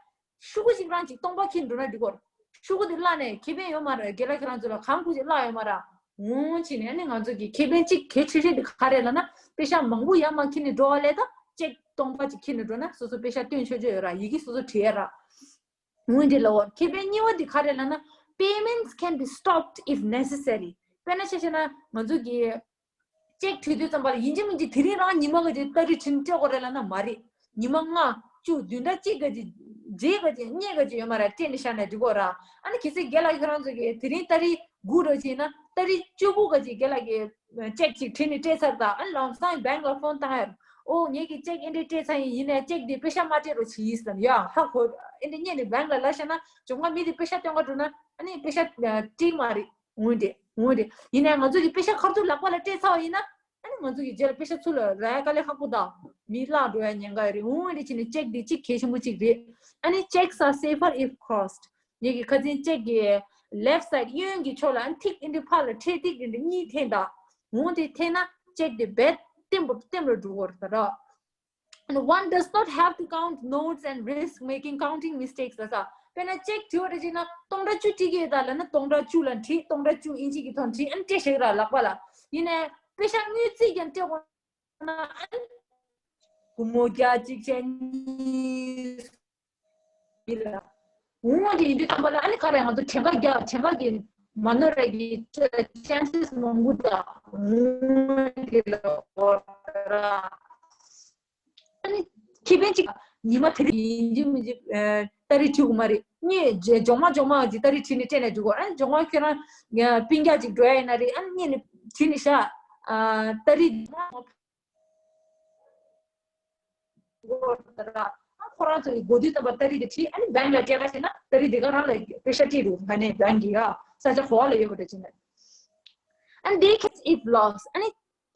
ཤོག་གུ་གཅིག་རང་གཅིག་སྟོང་པ་ཁྱེར་འགྲོ་ན་འགྲིག་གོ། ཤོག་གུ་དེ་བརླག་ནས་ཁེ་ཕན་ཡོད་མ་རེད། རྒན་ལགས་ཁྱེད་རང་ཚོ་ལ་གང་དགོས་ཅིག་བརླག་ཡོད་མ་རེད། འོང་ཕྱིན་ནས་ཨ་ནི་ང་ཚོ་གི་ཁེ་ཕན་གཅིག་གལ་ཆེ་ཤོས་དེ་ག་རེ་ལབ་ན། པེ་ཤ་མང་པོ་ཡར་མར་ཁྱེར་ནས་འགྲོ་བ་ལས་ད་ཅེག་སྟོང་པ་གཅིག་ཁྱེར་ནས་འགྲོ་ན་སོ་སོ་པེ་ཤ་བཏོན་ཆོག་ཆོག་ཡོད་ར། ཡི་གེ་སོ་སོ་བྲིས་ཡ་ར། འོན་ཏེ་ལ་འོ་ཁེ་ཕན་གཉིས་པ་འདི་ག་རེ་ལབ་ན། Payments can be stopped if necessary. དཔེར་ན་ཆ་བཞག་ན་ང་ཚོ་གི་ཅེག་བྲིས་དུས་ཙམ་པ་ལ་ཡིན་གཅིག་མིན་གཅིག་དེ་རིང་རང་ཉི་མ་ག་ཅིག་ཏ་རིག་བྲིས་ནས་སྤྲད་དགོས་རེད་ལབ་ན་མ་རེད། ཉི་མ་ལྔ་བཅུ་བདུན་ཕྲག་གཅིག་ག་ཅིག་རྗེས་ག་ཅིག་སྔོན་ག་ཅིག་ཡོད་མ་རེད། སྤྲད་ནས་བཞག་ན་འགྲིག་གོ་ར། ཨ་ནི་གལ་སྲིད་རྒན་ལགས་ཁྱེད་རང་ཚོ་གི་དེ་རིང་ཏ་རིག་དགུ་རེད་ཅེ་ན་ཏ་རིག་བཅུ་དགུ་ག་ཅིག་རྒན་ལགས་ཀྱིས་ཅེག་ཅིག་བྲིས་ནས་སྤྲད་ཚར་དང་། ཨ་ནི་ལམ་སང་bank ལ་ཕོན་བཏང་ཡ། ཨོ་ངེད་ཀྱིས་ཅེག་ཨེ་འདྲས་སྤྲད་ཚར་ཡིན། ཡིན་ནའི་ཅེག་འདི་པེ་ཤ་མ་སྤྲད་རོགས་བྱེད་ཟེར་ཡ་ཧ་གོ། ཨེ་འདྲས་སྔོན་ནས་bank ལ་ལབ་བཞག་ན་ཇོ་ང་མི་དེ་པེ་ཤ་སྟོན་ག་འགྲོ་ན་ཨ་ནི་པེ་ཤ་སྤྲད་མ་རེད། འོན་ཏེ་འོན་ཏེ་ཡིན་ནའི་ང་ཚོ་གི་པེ་ཤ་ཁ་ཐུག་ལག་པ་ལ་སྤྲད་ཚར་བ་ཡིན་ན་ཨ་ནི་ང་ཚོ་གི་རྗེས་ལ་པེ་ཤ་ཚུར་ལ་རག་ཡ་དཀའ་ལས་ཁག་པོ་དང་མི་བརླག་འགྲོ་ཡ་ཉེན་ཁ་ཡོད་རེད། འོན་ཏེ་བྱས་ནས་ཅེག་འདི་གཅིག་གལ་ཆེན་པོ་གཅིག་རེད། ཨ་ནི་checks are safer if crossed. ངེད་ཀྱི་ཁ་སང་ཅེག་གི་left side གཡོན་གྱི་ཕྱོགས་ལ་ཨ་ནི་ཐིག་ཨེ་འདྲས་ཕར་ལ་འཕྲེད་ཐིག་ཨེ་འདྲས་གཉིས་འཐེན་དང་། འོན་ཏེ་འཐེན་ན་ཅེག་དེ་རྦད་ལྟེམ་པོ་ལྟེམ་ལ་འགྲོ་གི་རེད་ད་ར། And one does not have to count notes and risk making counting mistakes ལ་ས། དཔེར་ན་ཅེག་བྲིས་པ་འདྲ་བྱས་ན་སྟོང་ཕྲག་བཅུ་བྲིས་ཀྱི་ཡོད་ད་ལབ་ན་སྟོང་ཕྲག་བཅུ་ལ་བྲིས། སྟོང་ཕྲག་བཅུ་ཨིན་ཇི་གི་ཐོག་བྲིས། ཨ་ནི་སྤྲད་ཤེས་ར་ལག་པ་ལ། ཡིན་ནའི་པེ་ཤ་དངུལ་རྩིས་ཀྱང་སྤྲད་དགོས་ན་ཨ་ནི་སྒོར་མོ་བརྒྱ་གཅིག་བྱས་གཉིས། འོང་དེ་ཡིན་དུས་ཙམ་པ་ལ་ཨ་ནི་ག་རེ་ང་ཚོ་གྲངས་ཀ་རྒྱག་གྲངས་ཀ་གི་མ་ནོར་ར་གི་chances མང་པོ་འདུག་འོང་དེ་ལ་འོ་ར། ཨ་ནི་ཁེ་ཕན་གཅིག་ཉི་མ་དེ་རིང་ཡིན་གཅིག་མིན་གཅིག་ཏ་རིག་བྲིས་དགོས་མ་རེད། ངས་རྗེས་མ་རྗེས་མ་གཅིག་ཏ་རིག་བྲིས་ནས་སྤྲད་ནས་འཇུག་གོ་ཨ་ནི་རྗེས་མ་ཁྱོད་རང་སྤུན་ཀྱག་གཅིག་འགྲོ་ཡ་ཡིན་ན་རེད། ཨ་ནི་ངས་ནི་བྲིས་ནས་བཞག་ཏ་རིག་དགོས་ར། ཨ་ ཁོ་རང་ཚོ་གི་གོ་དུས་ཙམ་པ་ཏ་རིག་དེ་བྲིས། ཨ་ནི་བེང་ལ་སྤྲད་ག་བྱས་ན་ཏ་རིག་དེ་ག་རང་ལ་པེ་ཤ་སྤྲད་འདུག་ག་ནས་བེང་གི་ཡ་ས་ཆ་ག་བ་ལ་ཡོད་པ་འདྲ་བྱས་ན། And they can if lost. ཨ་ནི་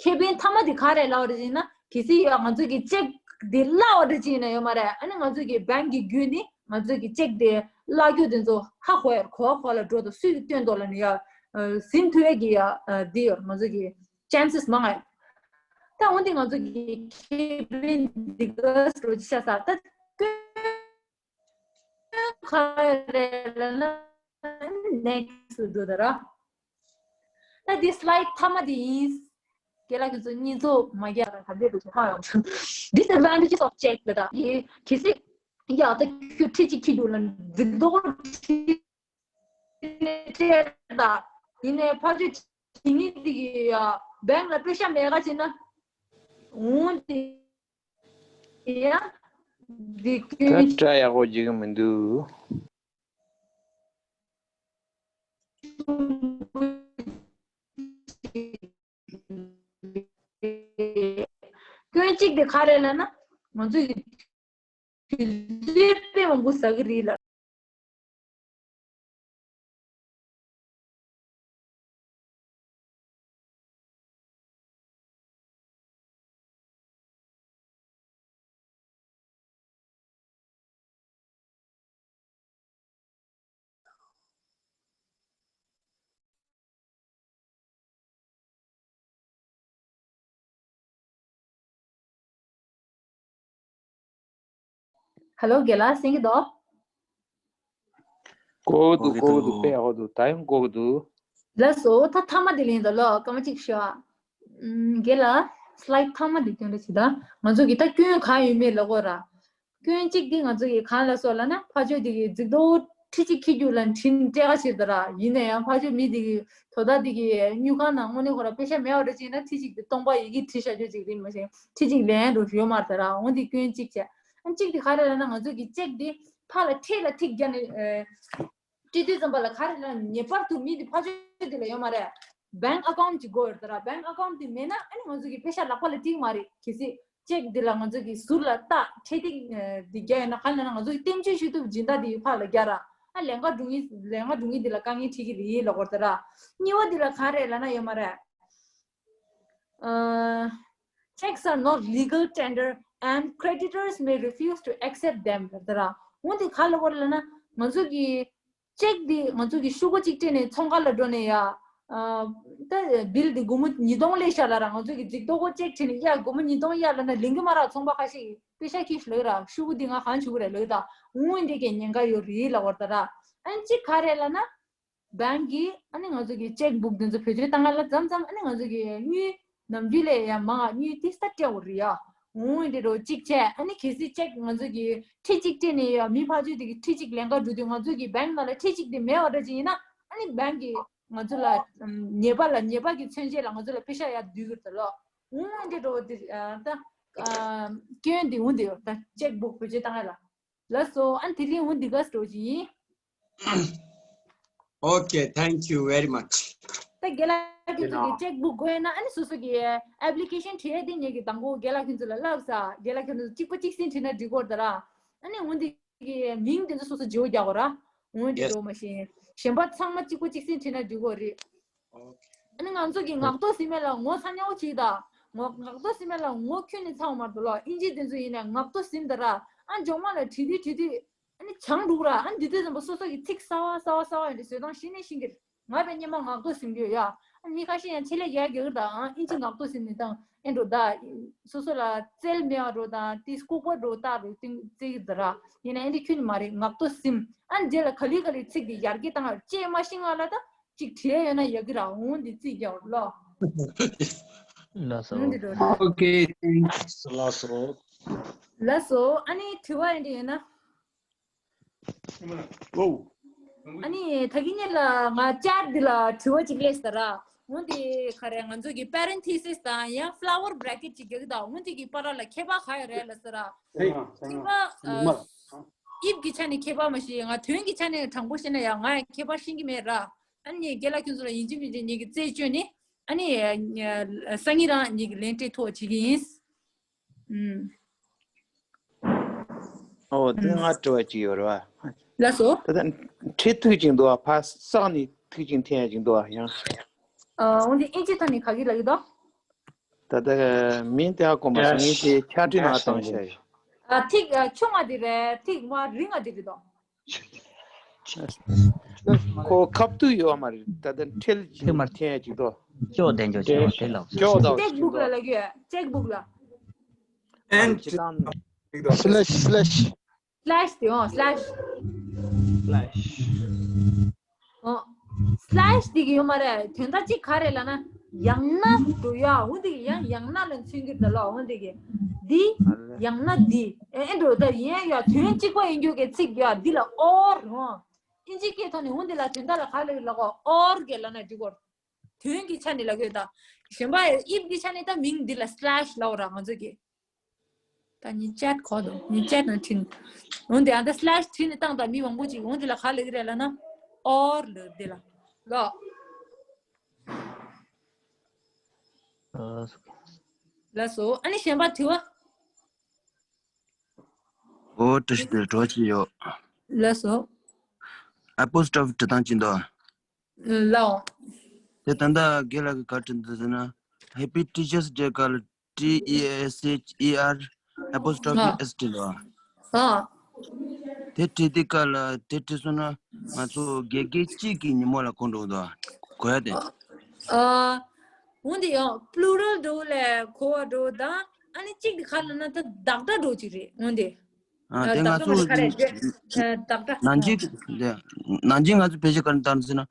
ཁེ་ཕན་མཐའ་མ་དེ་ག་རེ་ལབ་པ་རེད་ཟེར་ན། གལ་སྲིད་ཡ་ང་ཚོ་གི་ཅེག་དེ་བརླག་པ་འདྲ་ཅིག་ཡིན་ན་ཡོད་མ་རེད། ཨ་ནི་ང་ཚོ་གི་བེང་གི་བརྒྱུད་ནས་ང་ཚོ་གི་ཅེག་དེ་བརླག་རྒྱུ་དེ་ཚོ་ཧ་གོ་ཡ་གོ་བ་གོ་ལ་འགྲོ་དང་སུས་ཀྱི་སྟོན་ཐོག་ལ་ནི་ཡ་ཟིན་ཐུབ་ཡ་གི་ཡ་འདི་ཡོད། ང་ཚོ་གི་ཅན་སེས་མང་ང་ཡོད། ད་འོན་ཏེ་ང་ཚོ་གི་ཁེ་ཕན་འདི་ག་སོ་ཅི་ཤ་ས་ད་ཁ་རེ་ལ་ན་next འགྲོ་ད་ར། ད་འདི་slide མཐའ་མ་འདི་ཡིན། རྒན་ལགས་ཁྱོད་ཚོ་གཉིས་ཚོ་མ་རྒྱག་ར་ག་འདྲས་འདུག་ཧ་ཡོང་། Disadvantages of check ལ་ད་ཡི་གལ་སྲིད་ཡ་ད་ཁྱོད་ཁྲི་གཅིག་ཁྱི་རྒྱུག་ལ་འཛིན་ཐོག་ཁྲི་ནས་སྤྲད་ད་ཡིན་ནའི་ཕ་ཆོས་བྱེད་ཉིན་འདི་གི་ཡ་བེང་ལ་པེ་ཤ་མེད་ག་བྱེད་ན་འོང་དེ། ཡ། འདི་ད་སྐྱོན་སྐྲ་ཡག་པོ་རྒྱག་གི་མི་འདུག་སྐྱོན་གཅིག་དེ་ག་རེ་ལབ་ན། ང་ཚོས་དུས་ཚོད་དཔེ་མང་པོ་ཟ་གི་རེད་ལ། Hello རྒན་ལགས་གསན་གྱི་འདུག་གོ་འདུག་གོ་འདུག་དཔེ་ཡག་པོ་འདུག་ད་ཡང་གོ་གི་འདུག་ལགས་སོ། ད་མཐའ་མ་དེ་ལེན་ད་ལོ་སྐར་མ་གཅིག་ཤོག་ཨམ། རྒན་ལགས་slide མཐའ་མ་དེ་སྟོན་རེ་བྱེད་ད། ང་ཚོ་གི་ད་སྐྱོན་གང་ཡོད་མེད་ལ་གོ་ར། སྐྱོན་གཅིག་དེ་ང་ཚོ་གི་གང་ལ་སོགས་ལ་ན་ཕ་ཆོས་དེ་གི་རྫིག་མདོག་ཁྲི་གཅིག་ཁྱི་རྒྱུག་ལ་འཕྲིན་སྤྲད་ག་ཕྱིར་ད་ར། ཡིན་ན་ཡང་ཕ་ཆོས་མི་དེ་གི་དོ་ད་དེ་གི་དངུལ་ཁང་ནང་དངོས་གནས་ཁོ་ར་པེ་ཤ་མེད་བ་འདྲ་ཅིག་ན་ཁྲི་གཅིག་དེ་སྟོང་པ་ཡི་གེ་བྲིས་བཞག་རྒྱུ་ཅིག་རེད་མ་གཞི་ཁྲི་གཅིག་ལེན་འགྲོ་ཡོད་མ་རེད་ད་ར། འོན་ཏེ་སྐྱོན་གཅིག་བྱས། ཨ་གཅིག་དེ་ག་རེ་ལབ་ན་ང་ཚོ་གི་ཅེག་དེ་ཕར་ལ་འཕྲེད་ལ་ཐིག་རྒྱག་ནས་ཨེ། སྤྲད་དུས་ཙམ་པ་ལ་ག་རེ་ལབ་ན་ངེས་པར་དུ་མི་དེ་ཕ་ཆོས་དེ་ལ་ཡོད་མ་རེད། bank account ཅིག་དགོས་ཡོད་ད་ར། bank account དེ་མེད་ན་ཨ་ནི་ང་ཚོ་གི་པེ་ཤ་ལག་པ་ལ་སྤྲད་ཀྱི་མ་རེད། གལ་སྲིད་ཅེག་འདི་ལ་ང་ཚོ་གི་ཟུར་ལ་རྟགས་འཕྲེད་ཐིག་འདི་རྒྱག་ཡོད་ན་ག་རེ་ལབ་ན་ང་ཚོ་གི་བསྟན་བཅོས་ཞུ་ཐུབ་སྦྱིན་བདག་འདི་ཕར་ལ་རྒྱག་ར། ཨ་ལན་ཁག་སྒྲུབ་མཁན་ལན་ཁག་སྒྲུབ་མཁན་འདི་ལ་དཀའ་ངལ་འཕྲད་ཀྱི་རེད་ལབ་དགོས་ད་ར། གཉིས་པ་འདི་ལ་ག་རེ་ལབ་ན་ཡོད་མ་རེད། Uh, checks are not legal tender and creditors may refuse to accept them ལབ་ད་ར། འོན་ཏེ་ག་ལབ་པ་རེད་ལབ་ན་ང་ཚོ་གི་ཅེག་འདི་ང་ཚོ་གི་ཤོག་གུ་གཅིག་སྤྲད་ནས་ཚོང་ཁང་ལ་འགྲོ་ནས་ཡ། ཨ། ད་བིལ་འདི་སྒོར་མོ་ཉིས་སྟོང་སླེབས་ཤག་ལབ་ར། ང་ཚོ་གི་རྫིག་མདོག་པོ་ཅེག་བྲིས་ནས་ཡ་སྒོར་མོ་ཉིས་སྟོང་ཡ་ལབ་ན་ལེན་གི་མ་ར། ཚོང་པ་ཁ་ཤས་ཀྱིས་པེ་ཤ་ཁྱེར་ཤོག་ལབ་ར། ཤོག་གུ་འདི་ང་གང་བྱེད་དགོས་རེད་ལབ་ད། འོན་ཏེ་གི་ཉེན་ཁ་ཡོད་རེད་ལབ་པ་རེད་ད་ར། ཨ་ནི་གཅིག་ག་རེ་ལབ་ན། བེང་གིས་ཨ་ནི་ང་ཚོ་གི་ཅེག་བུག་འདི་ཚོ་བེད་སྤྱོད་བཏང་ག་ལ་མཚམས་མཚམས་ཨ་ནི་ང་ཚོ་གི་དངུལ་ནམ་རྒྱུན་ལས་ཡ་མང་ང་དངུལ་ཏིས་ད་སྤྲད་འོ་རེད་ཡ། འོང་འདི་རོ་གཅིག་བྱས་ཨ་ནི་གལ་སྲིད་ཅེག་ང་ཚོ་གི་ཁྲི་གཅིག་སྤྲད་ནས་ཡ་མི་ཕར་ཕྱོགས་དེ་གི་ཁྲི་གཅིག་ལེན་ག་འགྲོ་དུས་ང་ཚོ་གི་བེང་ནང་ལ་ཁྲི་གཅིག་དེ་མེད་བ་འདྲ་ཅིག་ཡིན་ན་ཨ་ནི་བེང་གིས་ང་ཚོ་ལ་ཉེས་པ་ལ་ཉེས་པ་གི་མཚོན་བྱེད་ལ་ང་ཚོ་ལ་པེ་ཤ་ཡ་བསྡུས་གི་རེད་ད་ལོ། འོང་འདི་རོ་དེ་ད་སྐྱོན་འདི་འོང་འདི་ཡོད་ད་ཅེག་བུག་བེད་སྤྱོད་བཏང་ཡ་ལ། ལགས་སོ། ཨ་ནི་དེ་རིང་འོ་འདི་ག་འགྲོ་གི་ཡིན། Okay, thank you very much. ད་རྒན་ལགས་ཁྱོད་ཚོ་གི་ཅེག་བུག་དགོས་ན་ཨ་ནི་སོ་སོ་གི་ཨེབ་ལི་ཀེ་ཤན་བྲིས་ཡ་དེ་ངེད་ཀྱི་དང་པོ་རྒན་ལགས་ཁྱོད་ཚོ་ལ་ལབ་ས། རྒན་ལགས་ཁྱོད་ཚོ་གཅིག་པ་གཅིག་སེ་བྲིས་ན་འགྲིག་གོ་ད་ར། ཨ་ནི་འོ་འདི་གི་མིང་དེ་ཚོ་སོ་སོ་བརྗེ་པོ་རྒྱག་གོ་ར། འོ་འདི་འགྲོ་མ་ཤེས། གཞན་པ་ཚང་མ་གཅིག་པ་གཅིག་སེ་བྲིས་ན་འགྲིག་གོ་རེད། ཨ་ནི་ང་ཚོ་གི་ངག་ཐོག་ཟིན་མེད་ལ་ངོ་ཚ་ཉག་པོ་བྱེད་ད། ངོ་ངག་ཐོག་ཟིན་མེད་ལ་ངོ་ཁྱོན་ནས་ཚ་བ་མ་རེད་ལོ། ཨིན་ཇི་དེ་ཚོ་ཡིན་ནས་ངག་ཐོག་ཟིན་ད་ར། ཨ་མགྱོགས་མ་ལ་བྲིས་དུས་བྲིས་དུས་ཨ་ནི་བྱང་འགྲོ་གི་ར། ཨ་ནི་འདི་དུས་ཙམ་པ་སོ་སོ་གི་ཚིག་གསར་བ་གསར་བ་གསར་བ་ཡིན་དུས་བཟོས་སྟངས་ཤེས་ནས་ཤེས་ཀྱི་རེད། ང་བས་སྙན་མ་ངག་ཐོག་ཟིན་གྱི་ཡོད་ཡ། ཨ་ནི་མི་ཁ་ཤས་ཡང་ཆེད་ལས་རྒྱག་རྒྱག་གི་རེད་ད། ཨ་ཨིན་ཇི་ངག་ཐོག་ཟིན་ནས་དང་ཨེ་འགྲོ་ད། སོ་སོ་ལ་རྩལ་མེད་པ་འགྲོ་དང་དེ་ལྐུགས་པ་འགྲོ་རྟགས་རེད་བརྩི་གི་ད་ར། ཡིན་ན་ཨེ་འདི་ཁྱོན་ནས་མ་རེད། ངག་ཐོག་ཟིན། ཨ་ནི་རྗེས་ལ་ག་ལེ་ག་ལེ་ཚིག་དེ་ཡར་རྒྱས་བཏང་ཡ་ཅེས་མ་ཤེས་ང་ལ་ད། གཅིག་བྲིས་ཡོད་ན་ཡག་གི་ར། འོང་འདི་རྩིས་རྒྱག་ལོ། ལགས་སོ། འོང་འདི་འགྲོ་ར། Okay, thanks. ལགས་སོ། ལགས་སོ། ཨ་ནི་དྲི་བ་ཡིན་འདི་ཡོད་ན། ཨོ། ཨ་ནི་ད་གིན་ཉིན་ལ་ང་བཅར་འདི་ལ་དྲི་བ་གཅིག་སླེབས་ས་ར། འོང་འདི་ག་རེ་ང་ཚོ་གི་པེ་རེན་ཐི་སིས་དང་ཡང་ཕ་ལ་ཝར་བྷེ་རེ་ཀེཊ་གཅིག་རྒྱག་གི་ད། འོང་འདི་གི་བར་ལ་ཁྱད་པར་ག་ཡོད་རེད་ལབ་ས་ར། ཁྱད་པར་དབྱིབས་ཀྱི་ཆ་ནས་ཁྱད་པར་མ་ཤེས། ང་དོན་གྱི་ཆ་ནས་དྲང་པོ་བཤད་ན་ཡང་ང་ཡང་ཁྱད་པར་ཤེས་ཀྱི་མེད་ར། ཨ་ནི་རྒན་ལགས་ཁྱོད་ཚོ་ལ་ཡིན་གཅིག་མིན་གཅིག་ངེད་ཀྱི་རྩད་གཅོད་ནི་ཨ་ནི་སང་ཉིན་རང་ངེད་ཀྱི་ལན་སྤྲད་ཐུབ་པ་བྱེད་ཀྱི་ཡིན། ཨུམ། ཨོ་དེ་ང་དྲི་བ་གཅིག་ཡོད་རེད་བ། ལགས་སོ། ད་ལྟ་ཁྲིད་ཐུག་ཅིག་འདུག་བ། ཕ་སག་ནས་ཐུག་ཅིག་འཐེན་ཡ་ཅིག་འདུག་བ་ཡང་། ཨ་འོན་ཏེ་ཨིན་ཇི་ཐོག་ནས་ག་གི་ལ་གི་དོ། ད་ལྟ་མིང་དེ་ཧ་གོ་མ་སོང་། ངས་དེ་ཆ་འཕྲིན་ནང་བཏང་བཞག་ཡོད། ཨ་ཐིག་ཨ་ཆུང་ང་དེ་རེད། ཐིག་མ་རིང་ང་དེ་རེད་དོ། ཁོ་ཁབ་ཏུ་ཡོད་མ་རེད། ད་ལྟ་འཕྲེད་ཅིག་འཐེན་ཡ་ཅིག་འདུག་ཅོག་དེ་འཇོག་ཅིག་དེ་ལ་ཅོག་དང་ཅེག་བུག་ལ་ལ་གི་ཅེག་བུག་ལ། ཨེན་ཅི་དང་། སི་ལེཤ་སི་ལེཤ། slash དེ་ཡོང་slash slash ཨོ། slash དེ་གི་ཡོད་མ་རེད། དོན་དག་ཅིག་ག་རེ་ལབ་ན། ཡང་ན་འགྲོ་ཡ་འོ་དེ་གི་ཡང་ཡང་ན་ལ་མཚོན་གྱི་ད་ལོ་འོ་དེ་གི། འདི་ཡང་ན་འདི་ཨེ་འགྲོ་ད་ཡིན་ཡ་དོན་གཅིག་པ་ཡིན་རྒྱུ་གི་ཚིག་ཡ་འདི་ལ་or ཡོང་། ཨིན་ཇི་སྐད་ཐོག་ནས་འོ་འདི་ལ་དོན་དག་ལ་ག་རེ་ལབ་གོ or གི་ལབ་ན་འགྲིག་གོ་དོན་གྱི་ཆ་ནས་ལབ་གི་ད། གཞན་པ་དབྱིབས་ཀྱི་ཆ་ནས་ད་མིང་འདི་ལ་slash ལབ་ར་ང་ཚོ་གི། ད་ཉིན་ཅེཊ་གོ་དོ་ཉིན་ཅེཊ་ནང་ཁྲིད། འོན་ཏེ་ཨ་ད་slash ཁྲིད་ནས་བཏང་ད་མི་མང་པོ་ཅིག་འོན་ཏེ་ལ་ག་ལབ་ཀྱི་རེད་ལབ་ན། or ལབ་འདི་ལ། ལོ། ལགས་སོ། ཨ་ནི་གཞན་པ་དྲི་བ། ཨོ་བཀྲ་ཤིས་བདེ་ལེགས་གྲོགས་ཅི་ཡོད། ལགས་སོ། apostrophe འབྲི་སྟངས་ཅི་འདུག་ལོ། དེ་ད་ལྟ་རྒན་ལགས་ཀྱིས་ག་བྲིས་འདུག་ཟེར་ན། Happy Teachers Day སྐབས་ལ་T E A C H E R apostrophe S བྲིས་འདུག་ཨ། དེ་བྲིས་དུས་སྐབས་ལ་དེ་བྲིས་སོང་ན་ང་ཚོ་དགེ་རྒན་གཅིག་གི་ཉིན་མོ་ལ་གོ་འགྲོ་འདུག་གོ་ཡ་དེ། ཨ། འོན་ཏེ་ཡང་plural འགྲོ་ལས་གོ་བ་འགྲོ་དང་ཨ་ནི་གཅིག་དེ་ག་ལ་ན་ད་བདག་སྒྲ་འགྲོ་གཅིག་རེད་འོན་ཏེ། ཨ་དེ་ང་ཚོ་བདག་སྒྲ་མ་རེད་ག་རེ་རེད། བདག་སྒྲ། ནང་གཅིག་དེ་ནང་གཅིག་ང་ཚོ་བེད་སྤྱོད་ག་རེ་བཏང་ཟེར་ན།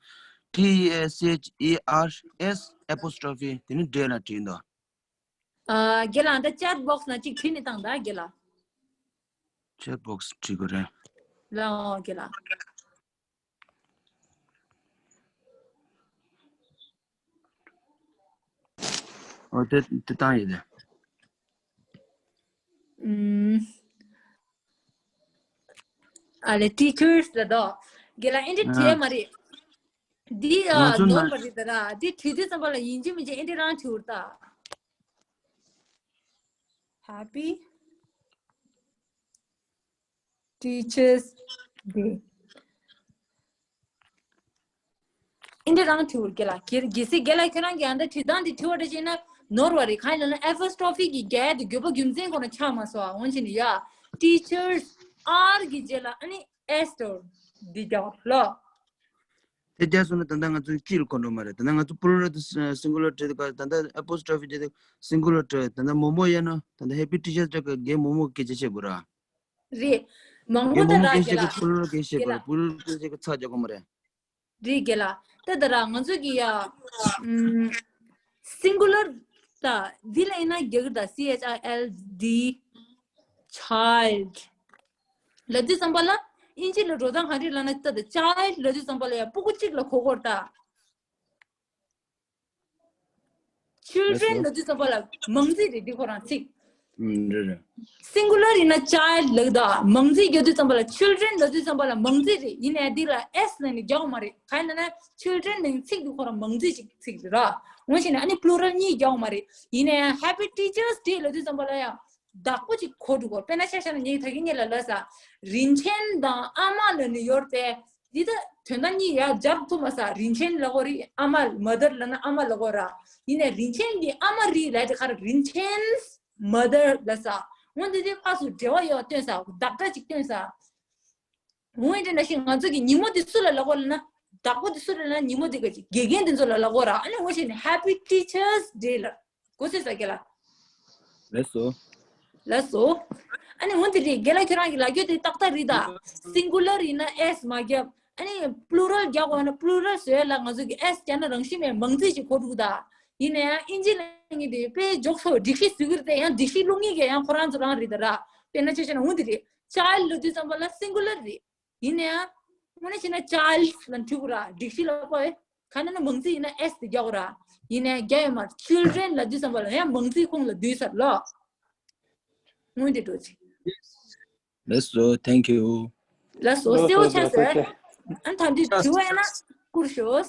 T E A C H E R S apostrophe དེ་ནི་འབྲེལ་ལ་བྲིས་འདུག་ཨ་རྒན་ལགས་ད་chat box ནང་གཅིག་བྲིས་ནས་བཏང་ད་རྒན་ལགས། chat box བྲིས་དགོས་རེད། ལགས་འོ་རྒན་ལགས། ཨོ་དེ་དེ་བཏང་ཡོད་དེ། ཨུམ། ཨ་ལེ་teachers ལ་དོ། རྒན་ལགས་ཨེ་འདྲ་བྲིས་མ་རེད། འདི་ཨ་ནོར་བ་རེད་ད་ར། འདི་བྲིས་དུས་ཙམ་པ་ལ་ཡིན་གཅིག་མིན་གཅིག་ཨེ་འདྲ་རང་བྲིས་འུར་ད། Happy Teachers Day. ཨིན་དེ་རང་བྲིས་འུར་རྒན་ལགས། གལ་གལ་སྲིད་རྒན་ལགས་ཁྱོད་རང་གིས་ཨ་འདྲ་བྲིས་སྟངས་དེ་བྲིས་པ་འདྲ་བྱས་ན་ནོར་བ་རེད། གང་ཡིན་ལབ་ན་apostrophe གི་རྒྱག་ཡ་དེ་དགོས་པ་རྒྱུ་མཚན་ཁོ་ན་ཆགས་མ་སོང་ཨ། འོན་ཀྱང་ནི་ཡ། teachers R གི་རྗེས་ལ་ཨ་ནི་S དོ། འདི་རྒྱག་ལོ། དེ་རྒྱག་སོང་ན་ད་ལྟ་ང་ཚོ་སྤྱི་ལ་གོ་འགྲོ་མ་རེད། ད་ལྟ་ང་ཚོ་plural དེ་singular བྲིས་དུས་ད་ལྟ་apostrophe བྲིས་དུས་singular བྲིས། ད་ལྟ་མོ་མོ་ཡིན་ན་ད་ལྟ Happy Teachers Day གི་རྒན་མོ་མོ་སྐད་ཆ་བཤད་དགོས་ར། རེད། མང་པོ་ད་ར་རྒན་ལགས། plural སྐད་བཤད་དགོས་ར། plural སྐད་བཤད་དགོས་ར། plural སྐད་བཤད་གི་ཚ་རྒྱག་གོ་མ་རེད། རེད་རྒན་ལགས། ད་ད་ར་ང་ཚོ་གི་ཡ། ཨམ། singular ད་འདི་ལ་ཡིན་ན་རྒྱག་གི་ད་C H I L D child ལབ་དུས་ཙམ་པ་ལ་ཨིན་ཇི་ལ་འགྲོ་སྟངས་ག་རེ་ལབ་ན་ད་ད་child ལབ་དུས་ཙམ་པ་ལ་ཡ་སྤུ་གུ་གཅིག་ལ་གོ་གོ་ར་ད། children ལབ་དུས་ཙམ་པ་ལ་མང་ཚིག་རེད་འདི་ཁོ་རང་ཚིག་ཨུམ། རེད་རེད། singular ཡིན་ན་child ལབ་ད། མང་ཚིག་རྒྱག་དུས་ཙམ་པ་ལ་children ལབ་དུས་ཙམ་པ་ལ་མང་ཚིག་རེད། ཡིན་ནའི་འདི་ལ་S ལབ་ནས་རྒྱག་མ་རེད། གང་ཡིན་ན་children ནི་ཚིག་འདི་ཁོ་རང་མང་ཚིག་ཅིག་ཚིག་རེད་ར། འོན་ཞིག་ནས་ཨ་ནི་plural གཉིས་རྒྱག་མ་རེད། ཡིན་ནའི་Happy Teachers Day ལབ་དུས་ཙམ་པ་ལ་ཡང་བདག་པོ་ཅིག་གོ་འགྲོ་གོ་དཔེར་ན་ཆ་བཞག་ན་ངས་ད་གིན་ངས་ལ་ལ་ས་རིན་ཆེན་དང་ཨ་མ་ལབ་ནས་ཡོད་དེ། འདི་ད་དོན་དག་གཉིས་ཡར་སྦྱར་ཐུབ་མ་ས། རིན་ཆེན་ལབ་གོ་རེད། ཨ་མ་mother ལབ་ན་ཨ་མ་ལབ་གོ་ར། ཡིན་ནའི་རིན་ཆེན་གྱི་ཨ་མ་རེད་ལབ་དེ་ག་རེ་རིན་ཆེན་mother ལབ་ས། འོན་ཏེ་དེ་ཕར་ཚུར་འབྲེལ་བ་ཡོད་སྟོན་ས། བདག་སྒྲ་ཅིག་སྟོན་ས། འོན་ཏེ་ནང་བཞིན་ང་ཚོ་གི་ཉིན་མོ་དེ་སུ་ལ་ལབ་གོ་ལབ་ན། བདག་པོ་དེ་སུ་ལ་ལབ་ན་ཉིན་མོ་དེ་ག་ཅིག་དགེ་རྒན་དེ་ཚོ་ལ་ལབ་གོ་ར། ཨ་ནི་འོ་ཞིག་ནས་Happy Teachers Day ལབ། གོ་སོང་ས་རྒན་ལགས། ལགས་སོ། ལགས་སོ། ཨ་ནི་འོན་ཏེ་རེད། རྒན་ལགས་ཁྱོད་རང་གི་ལབ་རྒྱུ་དེ་ཏག་ཏག་རེད་ད། singular ཡིན་ན་S མ་རྒྱབ། ཨ་ནི་plural རྒྱག་དགོས་ན་plural བཟོས་ལ་ང་ཚོ་གི་S རྒྱག་ན་རང་བཞིན་མེད་མང་ཚིག་ཅིག་གོ་འདུག་ད། ཡིན་ན་ཡང་ཨིན་ཇི་ལ་ངེས་དེ་དཔེ་འཇོག་ཆོག་སྒྲིག་གཞི་བཟོ་གི་རེད་དེ། ཡང་སྒྲིག་གཞི་བླུག་མཁན་གྱི་ཡང་ཁོ་རང་ཚོ་རང་རེད་ད་ར། དཔེར་ན་ཆ་བཞག་ན་འོན་ཏེ་རེད། child ལབ་དུས་ཙམ་པ་ལ་singular རེད། ཡིན་ན་ཡང་། དངོས་གནས་བྱས་ན་childs ལ་འཁྲུལ་གོ་ར། སྒྲིག་གཞི་ལ་ཕོག་ཨེ། ག་ན་ན་མང་ཚིག་ཡིན་ན་S དེ་རྒྱག་གོ་ར། ཡིན་ན་ཡང་རྒྱག་ཡོད་མ་རེད། children ལབ་དུས་ཙམ་པ་ལ་ཡང་མང་ཚིག་ཁོངས་ལ་བསྡུས་ཚར་ལོ། སྔོན་དེ་འགྲོ་ཅིག་ལགས་སོ། Thank you། ལགས་སོ། གསལ་བོ་ཆགས་ཟེར། ཨ་ནི་ད་འདི་དྲི་བ་ཡིན་ན་བསྐུར་ཤོག་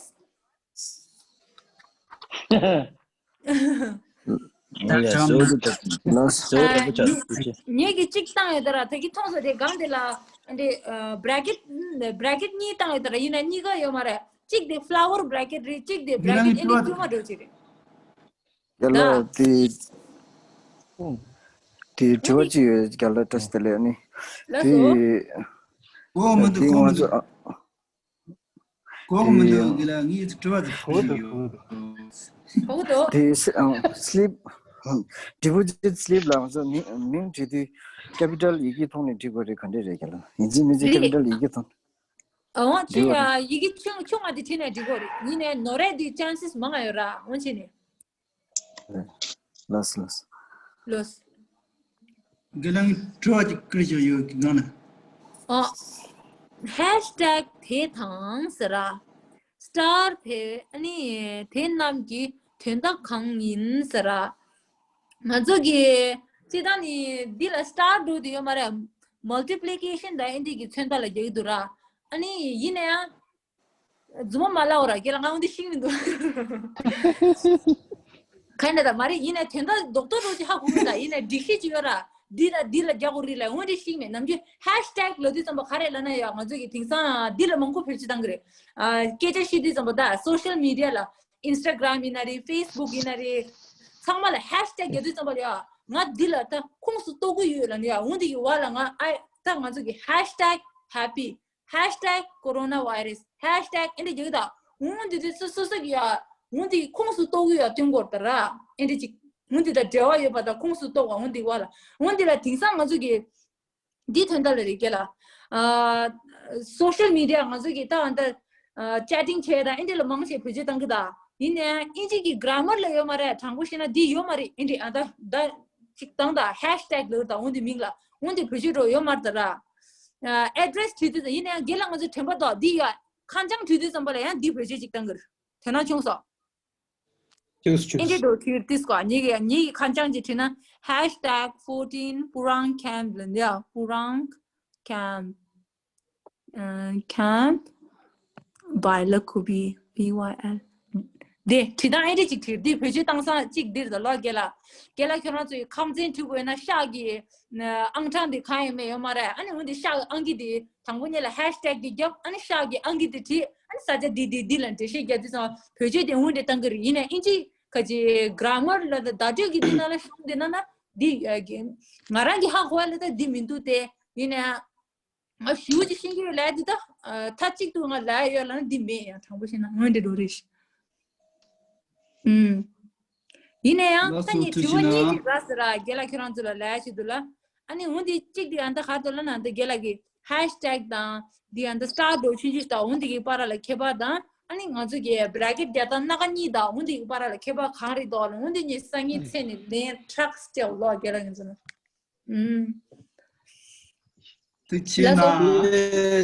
ཡ་ཡ་གཟོད་འདུག་ལགས་སོ། གཟོད་རེ་བ་ཆགས་ཀྱི་ཅི། ངེད་ཀྱིས་གཅིག་བཏང་ཡོད་ད་ར། ད་གི་མཐོང་སོང་། དེ་སྒང་དེ་ལ་འདི་bracket bracket གཉིས་བཏང་ཡོད་ད་ར། ཡིན་ན་གཉིས་ཀ་ཡོད་མ་རེད། གཅིག་དེ་flower bracket རེད། གཅིག་དེ་bracket ཨེ་འདྲ་དཀྱུས་མ་འགྲོ་ཅིག་རེད། རྒན་ལགས་དེ་དེ་དྲི་བ་ཅིག་ཡོད། རྒན་ལགས་བཀྲ་ཤིས་བདེ་ལེགས། ཨ་ནི་ལགས་སོ། དེ་གོ་མི་འདུག་དེ་གོ་ང་མི་འདུག་ཚོ་ཨ། གོ་གི་མི་འདུག་དེ་རྒན་ལགས། ངས་དྲི་བ་ཅིག་ཞུ་གི་ཡོད། གོ་གི་འདུག་དེ་སི་ཨ་slip deposit slip ལ་ང་ཚོ་མིང་མིང་བྲིས་དུས་capital ཡི་གེ་ཐོག་ནས་བྲིས་དགོས་རེད། ག་འདྲས་རེད་རྒན་ལགས། ཡིན་གཅིག་མིན་གཅིག་རེད། capital ཡི་གེ་ཐོག་ཨོ་ཅི་འབྲི་དགོས་རེད། ཡི་གེ་ཆུང་ཆུང་བ་དེ་བྲིས་ནས་འབྲི་དགོས་རེད། ཡིན་ནའི་ནོར་རེད་དེ་chances མང་ང་ཡོད་ར། འོན་ཅི་ནས། ལགས་ལགས། ལགས། རྒན་ལགས་དྲི་བ་ཅིག་བསྐུར་བཞག་ཡོད་སྒང་ལ། ཨ། ཧེཤ་ཊེག་དེ་དང་ཟེར་ར། སི་ཊར་དེ་ཨ་ནི་དེ་རྣམས་ཀྱི་དོན་དག་གང་ཡིན་ཟེར་ར། ང་ཚོ་གི་སྤྱིར་བཏང་ནི་འདི་ལ་སི་ཊར་འགྲོ་དུས་ཡོད་མ་རེད། མལ་ཊི་པི་ལི་ཀེ་ཤན་དང་ཨེ་འདི་གི་མཚོན་རྟགས་ལ་རྒྱག་གི་འདུག་ར། ཨ་ནི་ཡིན་ན་ཡང་རྫུན་མ་མ་ལབ་ར། རྒན་ལགས་ང་འོ་འདི་ཤེས་མི་འདུག་ག་ནས་ད་མ་རེད། ཡིན་ནའི་དོན་དག་རྡོག་རྡོག་རོ་ཅིག་ཧ་གོ་གི་ད། ཡིན་ནའི་སྒྲིག་གཞི་ཅིག་ཡོད་ར། འདི་ལ་འདི་ལ་རྒྱག་དགོས་རེད་ལབ་འོ་འདི་ཤེས་མེད། ནམ་རྒྱུན་ཧེཤ་ཊེག་ལབ་དུས་ཙམ་པ་ག་རེ་ལབ་ན་ཡ། ང་ཚོ་གི་དེང་སང་འདི་ལ་མང་པོ་བེད་སྤྱོད་བཏང་གི་རེད། ཨ། སྐད་ཆ་བཤད་དུས་ཙམ་པ་ད་སོ་ཤལ་མི་ཌི་ཡ་ལ་ཨིན་སི་ཊ་གྷི་རམ་ཡིན་ན་རེད། ཕེ་སི་བུག་ཡིན་ན་རེད། ཚང་མ་ལ་ཧེཤ་ཊེག་རྒྱག་དུས་ཙམ་པ་ལ་ཡ། ང་འདི་ལ་ད་ཁོངས་སུ་གཏོགས་ཀྱི་ཡོད་ལབ་ནས་ཡ། འོ་འདི་གི་བར་ལ་ང་ཨ་ད་ང་ཚོ་གི་ཧེཤ་ཊེག་ཧེ་པི། ཧེཤ་ཊེག་ཀོ་རོ་ན་བྷའི་རེ་སི། ཧེཤ་ཊེག་ཨེ་འདྲ་རྒྱག་གི་ད། འོ་འདི་དུས་སོ་སོ་སོ་གི་ཡ། འོ་འདི་ཁོངས་སུ་གཏོགས་གི་ཡ་སྟོན་དགོས་ད་ར། ཨེ་འདྲ་ཅིག་འོ་འདི་ད་འབྲེལ་བ་ཡོད་པ་ད་ཁོངས་སུ་གཏོགས་པ། འོ་འདི་བ་ལ་འོ་འདི་ལ་དེང་སང་ང་ཚོ་གི་འདི་དོན་དག་ལ་རེད་རྒན་ལགས། ཨ། སོ་ཤལ་མི་ཌི་ཡ་ང་ཚོ་གི་ད་ཨ་ད་ཨ་ཅེ་ཊིང་བྱས་ད་ཨེ་འདྲ་ལ་མང་ཆེ་བེད་སྤྱོད་བཏང་གི་ད། ཡིན་ནའི་ཨིན་ཇི་གི་གྷ་ར་མར་ལ་ཡོད་མ་རེད། དྲང་པོ་བཤད་ན་འདི་ཡོད་མ་རེད། ཨེ་འདྲ་ཨ་ད་ད་ཅིག་བཏང་ད་ཧེཤ་ཊེག་ལབ་ད། འོ་འདི་མིང་ལ་འོ་འདི་བེད་སྤྱོད་འགྲོ་ཡོད་མ་རེད་ད་ར། ཨ་ཨེ་ཌི་རེ་སི་བྲིས་དུས་ཙམ། ཡིན་ནའི་རྒན་ལགས་ང་ཚོ་དྲན་པ་འདུག་འདི་ཡ་ཁ་བྱང་བྲིས་དུས་ཙམ་པ་ལ་ཡང་འདི་བེད་སྤྱོད་ཅིག་བཏང་གི་རེད། དོ་སྣང་བྱུང་སོང་། བྱུང་སོང་། ཨེ་འདྲ་འགྲོ་དུས་ཏིས་ཀོ་ངེད་ཀྱི་ངེད་ཀྱི་ཁ་བྱང་ཅིག་བྲིས་ན་ཧེཤ་ཊེག་ཕོར་ཊིན་པུ་རང་ཁེམ་ལབ་འདི་ཡ། པུ་རང་ཁེམ། ཨ་ཁེམ་བྷི་ལ་ཁུ་བི་བྷི་ཝའི་ཨེལ། དེ་བྲིས་སྟངས་ཨེ་འདྲ་ཅིག་བྲིས། འདི་བེད་སྤྱོད་བཏང་ས་གཅིག་འདིར་ད་ལོ་རྒན་ལགས། རྒན་ལགས་ཁྱོད་རང་ཚོ་ཡི་ཁམས་ཚན་བྲིས་དགོས་ན་ཤག་གི་ཨང་གྲངས་འདི་གང་ཡང་མེད་ཡོད་མ་རེད། ཨ་ནི་འོན་ཏེ་ཤག་ཨང་ཀི་འདི་དང་པོ་ཉིད་ལ་ཧེཤ་ཊེག་འདི་རྒྱབ། ཨ་ནི་ཤག་གི་ཨང་ཀི་འདི་བྲིས། ཨ་ནི་ས་ཆ་འདི་འདི་འདི་ལ་འགྲེལ་བཤད་རྒྱག་དུས་ཙམ་བེད་སྤྱོད་དེ་འོན་ཏེ་བཏང་གི་རེད། ཡིན་ནའི་ཨིན་ཇི་ཁ་ཅིག་གྷ་ར་མར་ལ་ད་བརྡ་སྤྲོད་ཀྱི་འདི་ན་ལ་གཞུང་འདི་ན་ན་འདི་ང་རང་གི་ཧ་གོ་བ་ལ་ད་འདི་མི་འདུག་སྟེ། ཡིན་ནའི་ང་ཞུ་ཅིག་ཤེས་ཀྱི་ཡོད་ལབ་དེ་ད། ཨ་མཐའ་གཅིག་ཏུ་ང་ལབ་ཡོད་ལབ་ན་འདི་མེད་ཡ། དྲང་པོ་བཤད་ན་འོན་ཏེ་འགྲོ་རེད་ཤག་ཨུམ། ཡིན་ན་ཡང་ལགས་ད་སོ་ངས་ཐུགས་རྗེ་དྲི་བ་གནང་། གཉིས་ཅིག་རག་ཟེར་ར། རྒན་ལགས་ཁྱོད་རང་ཚོ་ལ་ལབ་ཡ་ཆེད་དུ་ལ། ཨ་ནི་འོན་ཏེ་གཅིག་དེ་ཨ་ད་ག་རེ་ལབ་ན་ད་རྒན་ལགས་ཀྱི་ཧེཤ་ཊེག་དང་འདི་ཨ་ད་སི་ཊར་འགྲོ་ཆུང་ཆུང་ཞིག་དང་འོན་ཏེ་གི་བར་ལ་ཁྱད་པར་དང་། ཨ་ནི་ང་ཚོ་གི་བྷི་རེ་ཀེཊ་རྒྱག་སྟངས་སྣ་ཁ་གཉིས་དང་འོན་ཏེ་གི་བར་ལ་ཁྱད་པར་གང་རེད་འདུག་ལ། འོན་ཏེ་ངས་སང་ཉིན་མཚན་ནས་ལན་ཁྲག་སྐྱེལ་ལོ་རྒན་ལགས་ཁྱོད་ཚོ་ལ། ཨུམ། ཐུགས་རྗེ་གནང་།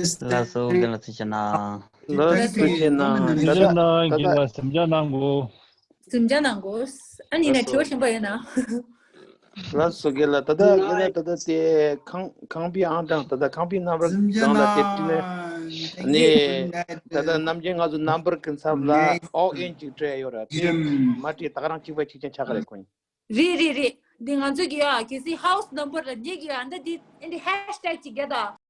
ལགས་སོ། རྒན་ལགས་ཐུགས་རྗེ་གནང་། ལགས་སོ། ཐུགས་རྗེ་གནང་། ད་ལྟ་ད་ལྟ་རྒན་ལགས་སེམས་ཆུང་གནང་དགོས། སེམས་ཆུང་གནང་དགོས། ཨ་ནི་ན་དྲི་བ་གཞན་པ་ཡོད་ན། ལགས་སོ། རྒན་ལགས་ད་ལྟ་རྒན་ལགས་ད་ལྟ་དེ་ཁང་ཁང་པའི་ཨང་གྲངས་ད་ལྟ་ཁང་པའི་ནམ་བར་སེམས་ཆུང་གནང་ལ་དེབ་ཀྱི་ནས་ནི་ད་ལྟ་ནམ་རྒྱུན་ང་ཚོ་ནམ་བར་གྱི་ཚབ་ལ་ཨོ་ཨེན་ཅིག་སྤྲད་ཡོད་ར། དེ་མ་སྤྲད་ད་ག་རང་གཅིག་པ་གཅིག་རྐྱང་ཆགས་ཀྱི་རེད་ཁོ། རེད་རེད་རེད། འདི་ང་ཚོ་གི་ཡ་གལ་སྲིད་ཧའུ་སི་ནམ་བར་ལ་ཉེ་གི་ཡ་འདི་འདི་འདི་ཧེཤ་ཊེག་ཅིག་རྒྱག་དང་།